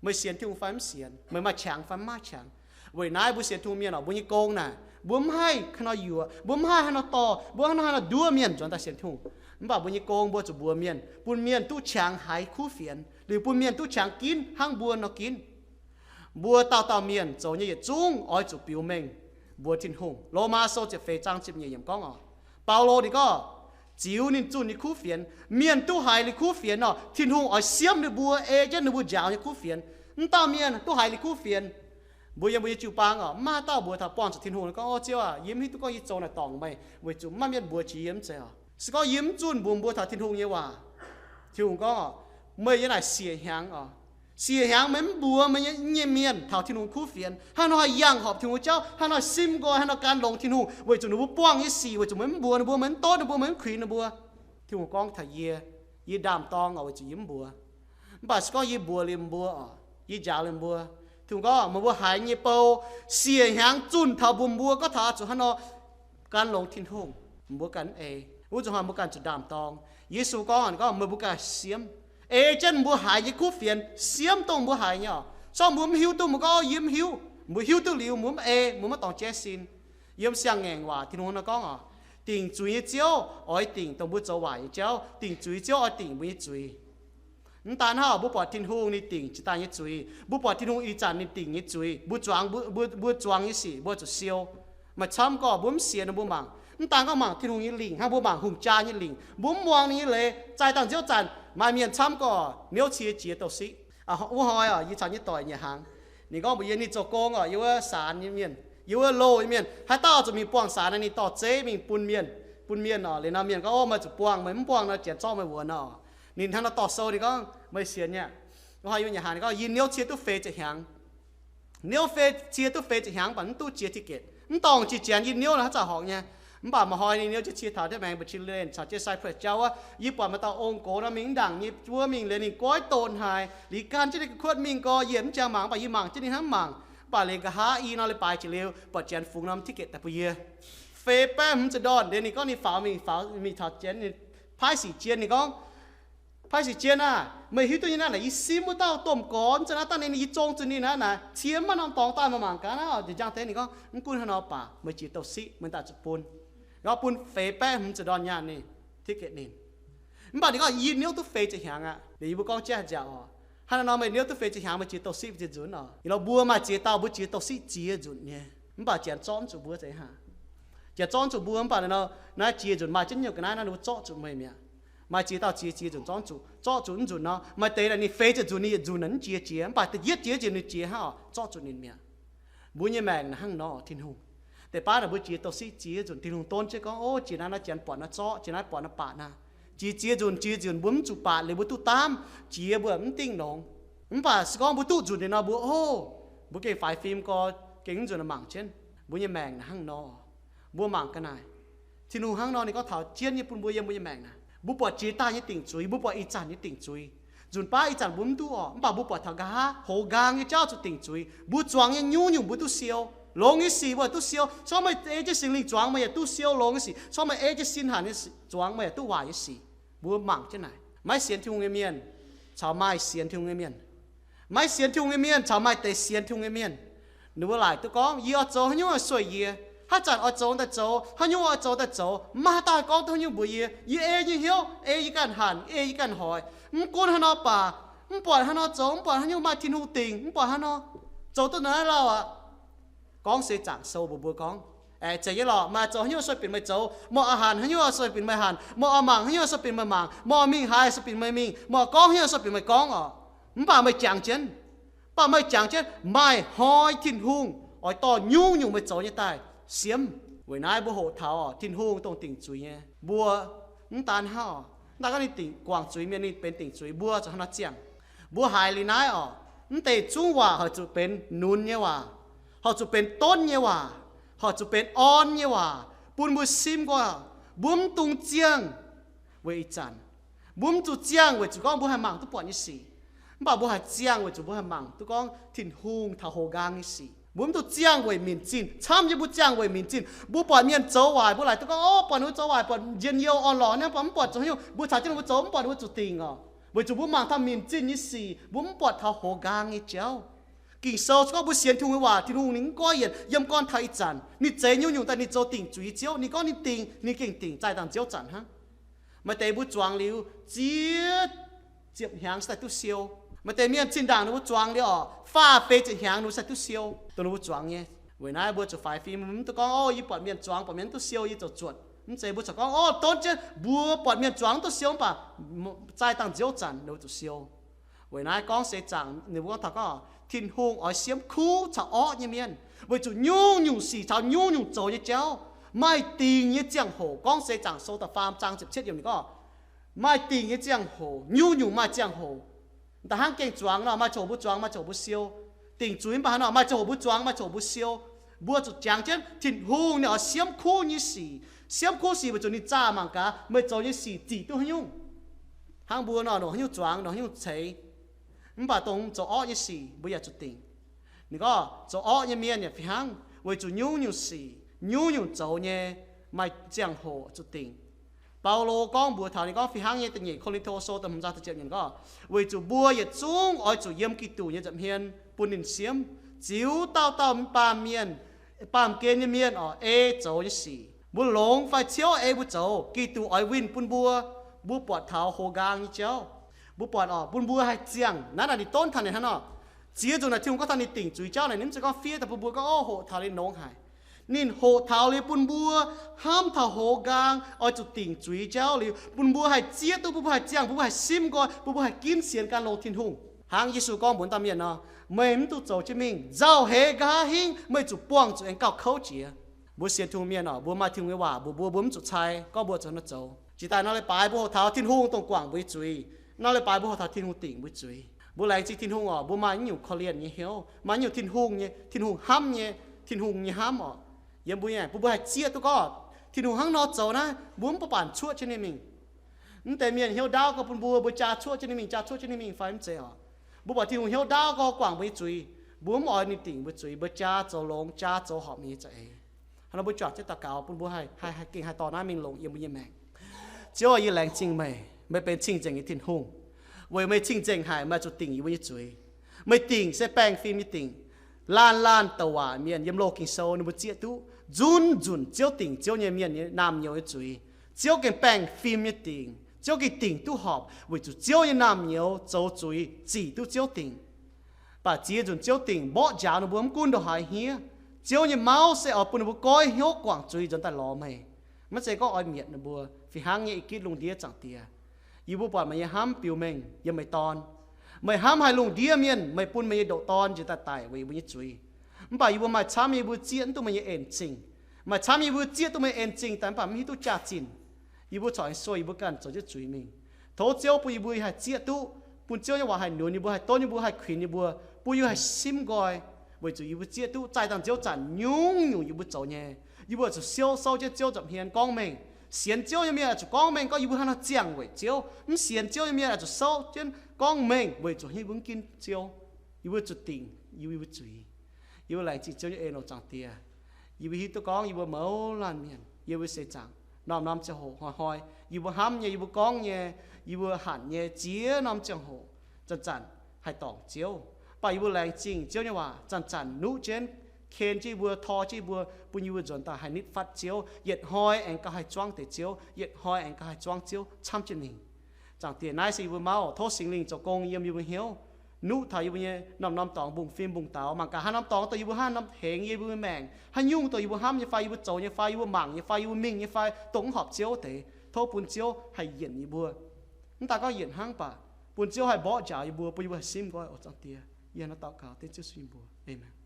Meih sienx Tin-Hungh fai mv sienx, meih maaih qangx fai mv maaih qangx. Weic naaiv mbuo sienx Tin-Hungh mienh oc, mbuo nyei gong naaic, mbuo mv haih haaix nor yuoqc, mbuo mv haih haaix nor dorh, mbuo hnangv haaix nor nduov mienh nzuonx daaih sienx Tin-Hungh. Mv baac mbuo nyei gong mbuo zuqc mbuox mienh, bun mienh duqv qangx haiz kuv fienx, liuz bun mienh duqv qangx ginv hnangv mbuo nor ginv. Mbuo dauh dauh mienh zoux nyei yietc zungv oix zuqc biux mengh mbuox Tin-Hungh. Lomaa Sou ziepc feix zaang ziepc nyeic yiemc gorngv oc, Baulo ninh gorngv, ziux ninh zunh nyei kuv fienx, mienh duqv haiz liuz kuv fienx nor, Tin-Hungh oix siemv ninh mbuo, ei jienv ninh mbuo njaaux nyei kuv fienx. Mv dauh mienh duqv haiz liuz kuv fienx, mbuo yiem mbuo nyei jiu-baang oc, mv maaih dauh mbuox taux buangh zuqc Tin-Hungh gorngv, o Ziouv aac, yie mv hiuv duqv gorngv yie zoux naaic dorngc meih weic zuqc mv maaih mienh mbuox jiex yie, mv zeiz oc. Se gorngv yie mv zunh mbuox, mbuox taux Tin-Hungh nyei waac, Tin-Hungh gorngv, meih yiem naaic siec hnyangx oc. Siec hnyangx meih mv mbuox meih nyei mienh taux Tin-Hungh kuv fienx, haaix nor haih yangh horpc Tin-Hungh jauv, haaix nor sim nqoi, haaix nor gan longx Tin-Hungh, weic zuqc ninh mbuo buangh nyei sic, weic zuqc meih mv mbuox ninh mbuo, meih mv dotv ninh mbuo, meih mv kuinx ninh mbuo. Tin-Hungh gorngv taux yie, yie ndaam-dorng oc, weic zuqc yie mv mbuox. Mv baac se gorngv yie mbuox liuz mbuo oc, yie njaaux liuz mbuo, Tin-Hungh gorngv meih mbuo haiz nyei bou, siec hnyangx zunh taux mbuox mbuo gorngv taux zuqc haaix nor gan longx Tin-Hungh, mbuo ganh mv ei. Wuov zuqc hnoi mbuo ganh zuqc ndaam-dorng. Yesu gorngv, gorngv meih mbuo ganh siemv, ei jienv mbuo haiz nyei kuv fienx, siemv dongh mbuo haiz nyei oc. Se gorngv mbuo mv hiuv duqv, mbuo gorngv yie mv hiuv. Mbuo hiuv duqv liuz mbuo mv ei, mbuo maiv dorngx jaiv sin. Yiem siang-ngaengc waac Tin-Hungh nor gorngv oc, dingc zuiz nyei Ziouv oix dingc dongh mbuo zoux waaic nyei jauv. Dingc zuiz nyei Ziouv oix dingc mbuo nyei zuiz. Mv daan hnangv, mbuo buatc Tin-Hungh ninh dingc jiex daaih nyei zuiz. Mbuo buatc Tin-Hungh ih zanc ninh dingc nyei zuiz, mbuo zuangx, mbuo, mbuo, mbuo zuangx nyei sic mbuo zuqc siou. Maaih camv gorqv mbuo mv sienx nor mbuo mangc. Mv daan gorngv mangc Tin-Hungh nyei lingc hnangv, mbuo mangc hungh jaa nyei lingc, mbuo mv muangx ninh nyei leiz, zaih dangh nziouv zanc maaih mienh camv gorqv niouv cie jiex douh siqv. Wuov hnoi oc, yie caux nyei doic nyietc hnaangx. Ninh gorngv mbuox yie ninh zoux gong oc, yiem wuov saanx nyei mienh, yiem wuov loh nyei mienh, haaix dauh zuqc mingh buangh saanx naaic ninh dorh zeiv mingh bun mienh, bun mienh oc. Liuz nor mienh gorngv, o, meih zuqc buangh, meih mv buangh nor janx zorqv meih wuonx oc. Ninh hnangv nor dorh sou, ninh gorngv, meih sienx nyei aqv? Wuov hnoi yie nyei hnaangx, ninh gorngv yie niouv cie duqv feix ziepc hnyangx. Niouv feix, cie duqv feix ziepc hnyangx mv baac mv duqv jiex ticket. Mv dorngc jiex janx yie niouv nor haaix zanc horpc nyei. Mv baac maaih hnoi ninh niouv jienv cie taux diev maengx mbuo Chile caux jienv Cyprus jauv wuov, yie buatc maaih dauh ong gox nor mingh mv ndaangc nyei wuov mingh liuz ninh goiv donx haic. Liuz gan jienv ninh ga'kuotv mingh gorx, yie mv jangx mangc, mv baac yie mangc jienv ninh hnangv mangc. Mv baac liuz nqa'haav i nor leiz-baaix jiex liuz buatc janx fungx norm ticket daaih bun yie. Feix baeqv hmz ziepc ndorn liuz ninh gorngv ninh faaux mingh, faaux mingh taux janx, ninh paaiv sic jien, ninh gorngv, paaiv sic jien aah! Meih hiuv duqv nyei naaiv naaic yie simv wuov dauh domh gorx, mv zeiz naaiv dangh ninh, yie zong zuqc ninh naaiv naaic cie mv maaih norm dorngx daaih, meih mangc gaax naaiv. Nziex njang deix ninh gorngv, mv gunv haaix nor baac meih jiex douh siqv, meih daaih zuqc bun. Ninh gorngv bun feix baeqv hmz ziepc ndorn nyaanh ninh, ticket ninh. Mv baac ninh gorngv yie niouv duqv feix ziepc hnyangx aqv. Liuz yie mbuo gorngv jaiv nziaauc oc, hnangv naaiv nor meih niouv duqv feix ziepc hnyangx, meih jiex douh siqv ziex nzunc oc. Yie lorz mbuo maaih ziex dauh mbuo jiex douh siqv ziex nzunc nyei. Mv baac janx zorqv mv zuqc mbuo zeiz hnangv. Janx zorqv mv zuqc mbuo, mv baac naaiv jiex nzunc maaih jienv nyungc ga'naaiv nor ninh mbuo zorqv zuqc meih mi'aqv. Maaih ziex dauh jiex ziex nzunc zorqv zuqc, zorqv zuqc mv nzunc nor, maaih deix naaic ninh feix ziepc nzunc ninh yietc nzunc naaic mv jiex jiex, mv baac da'yietv jiex nzunc ninh jiex hnangv oc, zorqv zuqc ninh mi'aqv. Mbuo nyei maengc naaic hnangv nor Tin-Hungh. Deix baav naaic mbuo jiex douh siqv ziex nzunc Tin-Hungh donv jienv gorngv, o, jiex naaiv nor janx buatc nor zorqv, jiex naaiv buatc nor baatc naaiv. Jiex ziex nzunc, jiex nzunc mbuo mv zuqc baatc liuz mbuo duqv daamv, jiex mbuo mv dingh longx. Mv baac se gorngv mbuo duqv nzunc liuz nor, mbuo, o, mbuo gengh faix fim gorx, gengh mv nzunc mangc jienv mbuo nyei maengc naaic hnangv nor. Mbuo mangc ga'naaiv, Tin-Hungh hnangv nor ninh gorngv taux jienv nyei bun mbuo yiem mbuo nyei maengc naaic. Mbuo buatc jiex daaih nyei dingc zuiz, mbuo buatc ih zanc nyei dingc zuiz. Nzunc baav ih zanc mbuo mv duqv orqc, mv baac mbuo buatc taux nqa'haav hoz nqaang nyei jauv zuqc dingc zuiz. Mbuo zuangx nyei nyungc-nyungc mbuo duqv siou. Longx nyei sic mbuo yaac duqv siou. Corc meih ei jienv Singx Lingh zuangx meih yaac duqv siou longx nyei sic. Corc meih ei jienv sin hanc nyei zuangx meih yaac duqv waaic nyei sic. Mbuo mangc jienv naaic, maiv sienx Tin-Hungh nyei mienh caux maaih sienx Tin-Hungh nyei mienh, maiv sienx Tin-Hungh nyei mienh caux maaih deix sienx Tin-Hungh nyei mienh, ninh mbuo laaic duqv gorngv, yie oix zoux haaix nyungc oix sueih yie, haaix zanc oix zoux daaih zoux, haaix nyungc oix zoux daaih zoux, maiv maaih haaix dauh haih gorngv duqv haaix nyungc mbuox yie. Yie ei nyei hnyouv, ei yie ganh hanc, ei yie ganh hoic. Mv gunv haaix nor baac, mv buatc haaix nor zoux, mv buatc haaix nyungc maaih Tin-Hungh dingc, mv buatc haaix nor zoux duqv naaiv lauh aqv. Gorngv seix zaangc sou mbuox mbuo gorngv, aeqv, zeiz nyei lorqc, meih oix zoux haaix nyungc sueih binc meih zoux, meih oix hanc haaix nyungc sueih binc meih hanc, meih oix mangc haaix nyungc sueih binc meih mangc, meih oix mingh haaix sueih binc meih mingh, meih oix gorngv haaix nyungc sueih binc meih gorngv orqc. Mv baac meih jangx jienv, mv baac meih jangx jienv maaih hnoi Tin-Hungh oix dorh nyungc-nyungc meih zoux nyei daaih siemv. Weic naaiv mbuo hoqc taux orqc, Tin-Hungh dongh dingc zuiz nyei. Mbuo mv daan hnangv orqc, mv daan gorngv ninh dingc guangc zuiz mienh, ninh benx dingc zuiz, mbuo zuqc hnangv nor ziangh. Mbuo haiz liuz naaiv orqc, mv deix zungv waac horc zuqc benx nunz nyei waac, horc zuqc benx donv nyei waac, horc zuqc benx orn nyei waac bun mbuo sim nqoi. Mbuo mv dungx ziangh weic ih zanc. Mbuo mv zuqc ziangh weic zuqc gorngv mbuo haih mangc duqv buatc nyei sic. Mv baac mbuo haih ziangh weic zuqc mbuo haih mangc duqv gorngv Tin-Hungh taux hoz nqaang nyei sic. Mbuo mv dungx ziangh weic minc zinh. Camv yie mbuo ziangh weic minc zinh. Mbuo buatc mienh zoux waaic, mbuo laaic duqv gorngv, o, buatc ninh mbuo zoux waaic, buatc njien-youh orn-lorqc nyei, mv baac mv buatc zoux haaix nyungc, mbuo caux jienv ninh mbuo zoux, mv buatc ninh mbuo zuqc dingc orqc. Weic zuqc mbuo mangc taux minc zinh nyei sic, mbuo mv buatc taux hoz nqaang nyei jauv. Ging-Sou gorngv mbuo sienx Tin-Hungh nyei waac, Tin-Hungh ninh mv goiv yienc, yiem gorn taux ih zanc. Ninh zeix nyungc-nyungc daaih ninh zoux dingc zuiz nyei Ziouv. Ninh gorngv ninh dingc, ninh gengh dingc, zaih dangh nziouv zanc hnangv. Maaih deix mbuo zuangx liuz ziex ziepc hnyangx se daaih duqv siou. Maaih deix mienh zinh ndaangc ninh mbuo zuangx liuz orqc, faah feix ziepc hnyangx ninh mbuo se daaih duqv siou, dongh ninh mbuo zuangx nyei. Weic naaiv mbuo zuqc faix fim, mv dungx gorngv, o, yie buatc mienh zuangx, buatc mienh mv duqv siou, yie ziouc zuotc. Mv zeiz, mbuo corc gorngv, o, donv jienv mbuo buatc mienh zuangx mv duqv siou, mv baac zaih dangh nziouv zanc ninh mbuo zuqc siou. Weic naaiv gorngv seix zaangc ninh mbuo gorngv taux gorngv, Tin-Hungh oix siemv kuv caux orqv nyei mienh, weic zuqc nyungc-nyungc sic caux nyungc-nyungc zoux nyei jauv maaih dingc nyei ziangh hoc. Gorngv seix zaangc sou da'faam zaang ziepc cietv yiemc ninh gorngv, maaih dingc nyei ziangh hoc, nyungc-nyungc maaih ziangh hoc. Da'hnangv gengh zuangx nor, maaih ziangh hoc mbuo zuangx, maaih ziangh hoc mbuo siou. Dingc zuiz mv baac haaix nor, maaih ziangh hoc mbuo zuangx, maaih ziangh hoc mbuo siou. Mbuo zuqc jangx jienv Tin-Hungh ninh oix siemv kuv nyei sic. Siemv kuv sic weic zuqc ninh zaah mangc gaax meih zoux nyei sic zic duqv haaix nyungc. Hnangv mbuo nor, longc haaix nyungc zuangx, longc haaix nyungc ceix. Mv baac dongh zoux orqv nyei sic mbuo yaac zuqc dingc. Ninh gorngv zoux orqv nyei mienh yaac fih hnangv, weic zuqc nyungc-nyungc sic, nyungc-nyungc zoux nyei, maaih ziangh hoc zuqc dingc. Baulo gorngv mbuox taux ninh gorngv fih hnangv nyei, da'nyeic Ko^lin^to Sou da'hmz zaang da'ziepc yiemc ninh gorngv, weic zuqc mbuo yietc zungv oix zuqc yiem Giduc nyei nza'hmien bun ninh siemv. Ziux dauh dauh baamh mienh, baamh gen nyei mienh oc, ei zoux nyei sic. Mbuo longx fai ciouv ei mbuo zoux, Giduc oix winh bun mbuo. Mbuo buatc taux hox nqaang nyei jauv. Mbuo buatc oc, bun mbuo haih ziangh. Naaiv naaic ninh donv taux ninh hnangv nor. Ziex nzunc naaic Tin-Hungh gorngv taux ninh dingc zuiz jauv naaic, ninh mv zeiz gorngv fiev daaih bun mbuo gorngv, o, hoqc taux liuz nongx haic. Ninh hoqc taux liuz bun mbuo hnamv taux hox nqaang oix zuqc dingc zuiz jauv liuz, bun mbuo haih zieqv duqv, bun mbuo haih ziangh, bun mbuo haih simv nqoi, bun mbuo haih ginv sienx gan longx Tin-Hungh. Hnangv Yesu gorngv mbuox dauh mienh nor, meih mv dungx zoux jienv mingh. Nzauh heix nqa'haav hingv meih zuqc buangh zuqc aengx gauh kouv jiex. Mbuo sienx Tin-Hungh mienh oc, mbuo maaih Tin-Hungh nyei waac mbuox mbuo, mbuo mv zuqc cai gorngv mbuo zuqc hnangv nor zoux. Jiex daaih nor leiz-baaix mbuo hoqc taux Tin-Hungh dongh guangc mbuo nyei zuiz. Nor leiz-baaix mbuo hoqc taux Tin-Hungh dingc mbuo zuiz. Mbuo laengz zingh Tin-Hungh oc, mbuo maaih nyungc korv-lienh nyei hnyouv, maaih nyungc Tin-Hungh nyei, Tin-Hungh hnamv nyei, Tin-Hungh nyei hnamv oc. Yiem mbuo nyei, bun mbuo haih zieqv duqv gorngv Tin-Hungh hnangv nor zoux naaiv, mbuo mv baac baanc cuoqv jienv ninh mingh. Mv deix mienh hnyouv ndaauv gorx bun mbuo, mbuo jaa cuoqv jienv ninh mingh, jaa cuoqv jienv ninh mingh fai mv zeiz oc? Mbuo buatc Tin-Hungh hnyouv ndaauv gorx guangc mbuo nyei zuiz, mbuo mv oix ninh dingc mbuo zuiz, mbuo jaa zoux longx, jaa zoux horpc nyei za'eix. Hnangv nor mbuo juangc jienv daux gaux bun mbuo haih, haih, haih gengh haih dorh naaiv mingh longc yiem mbuo nyei maengc. Ziouv aah, yie laengz zingh meih. Meih benx cing-nzengc nyei Tin-Hungh. Weic meih cing-nzengc haic, meih zuqc dingc yie mbuo nyei zuiz. Meih dingc se baengh fim nyei dingc. Laanh laanh douc waac mienh yiem loz Ging-Sou ninh mbuo zieqv duqv nzunc nzunc Ziouv dingc Ziouv nyei mienh nyei naamh nyouz nyei zuiz. Ziouv gengh baengh fim nyei dingc. Ziouv gengh dingc duqv horpc weic zuqc Ziouv nyei naamh nyouz zoux zuiz zic duqv Ziouv dingc. Mv baac ziex nzunc Ziouv dingc mborqv njaaux ninh mbuo mv gunv ndongc haaix hniev. Ziouv nyei mauv se oix bun ninh mbuo goiv hnyouv guangc zuiz nzuonx daaih lorz meih. Maiv zeiz gorngv oix mietc ninh mbuo. Fih hnangv nyei, ih gitv lungh ndiev Zaangc Diex, yie mbuo buatc meih nyei hnamv biux mengh yiem meih Dorn. Meih hnamv haic lungh ndiev mienh, meih bun meih nyei ndoqc Dorn njiec daaih daic weic yie mbuo nyei zuiz. Mv baac yie mbuo maaih camv nyei mbuo zieqv mv duqv meih nyei en-zingh. Maaih camv nyei mbuo zieqv duqv meih en-zingh daaih mv baac mv hiuv duqv jaax-zinh. Yie mbuo corc aengx sueih yie mbuo ganh zoux jienv zuiz mingh. Tov Ziouv bun yie mbuo haih zieqv duqv, bun Ziouv nyei waac haih nunz yie mbuo, haih donv yie mbuo, haih kuinx yie mbuo, bun yie haih simv nqoi, weic zuqc yie mbuo zieqv duqv. Zaih dangh Ziouv zanc nyungc-nyungc yie mbuo zoux nyei, yie mbuo oix zuqc siou, souv jienv Ziouv nza'hmien gorngv mengh. Sienx Ziouv nyei mienh oix zuqc gorngv mengh gorngv yie mbuo haaix nor ziangh weic Ziouv. Mv sienx Ziouv nyei mienh oix zuqc souv jienv gorngv mengh weic zuqc yie mbuo mv ginv Ziouv. Yie mbuo zuqc dingc yie mbuo zuiz. Yie mbuo laengz zingh Ziouv nyei en oc Zaangc Diex. Yie mbuo hiuv duqv gorngv yie mbuo mouz laanh mienh, yie mbuo seix zaangc norm-norm ziangh hoc hnoi-hnoi, yie mbuo hnamv nyei, yie mbuo gorngv nyei, yie mbuo hanc nyei, ziex norm ziangh hoc zanc-zanc haih dorngc Ziouv. Mv baac yie mbuo laengz zingh Ziouv nyei waac zanc-zanc nuqv jienv, ken jienv yie mbuo, tor jienv yie mbuo, bun yie mbuo nzuonx daaih haih nitv fatv Ziouv, yietc hnoi aengx gauh haih zuangv deix Ziouv, yietc hnoi aengx gauh haih zuangv Ziouv camv jienv mingh. Zaangc Diex, naaiv se yie mbuo mauv oc. Tov Singx Lingh zoux gong yiem yie mbuo hnyouv, nuqv taux yie mbuo nyei norm-norm dorngx mbungv-fim mbungv-daux, mangc gaax haaix norm dorngx dongh yie mbuo haaix norm hengx yie mbuo maengc, haaix nyungc dongh yie mbuo hnamv nyei fai, yie mbuo zoux nyei fai, yie mbuo mangc nyei fai, yie mbuo mingh nyei fai, dongh mv horpc Ziouv deix, tov bun Ziouv haih yienc yie mbuo. Mv daaih gorngv yienc hnangv baac bun Ziouv haih mborqv njaaux yie mbuo, bun yie mbuo haih simv nqoi oc Zaangc Diex. Yie hnangv naaiv daux gaux dengv Ziouv Yesu nyei mbuox. Aamen.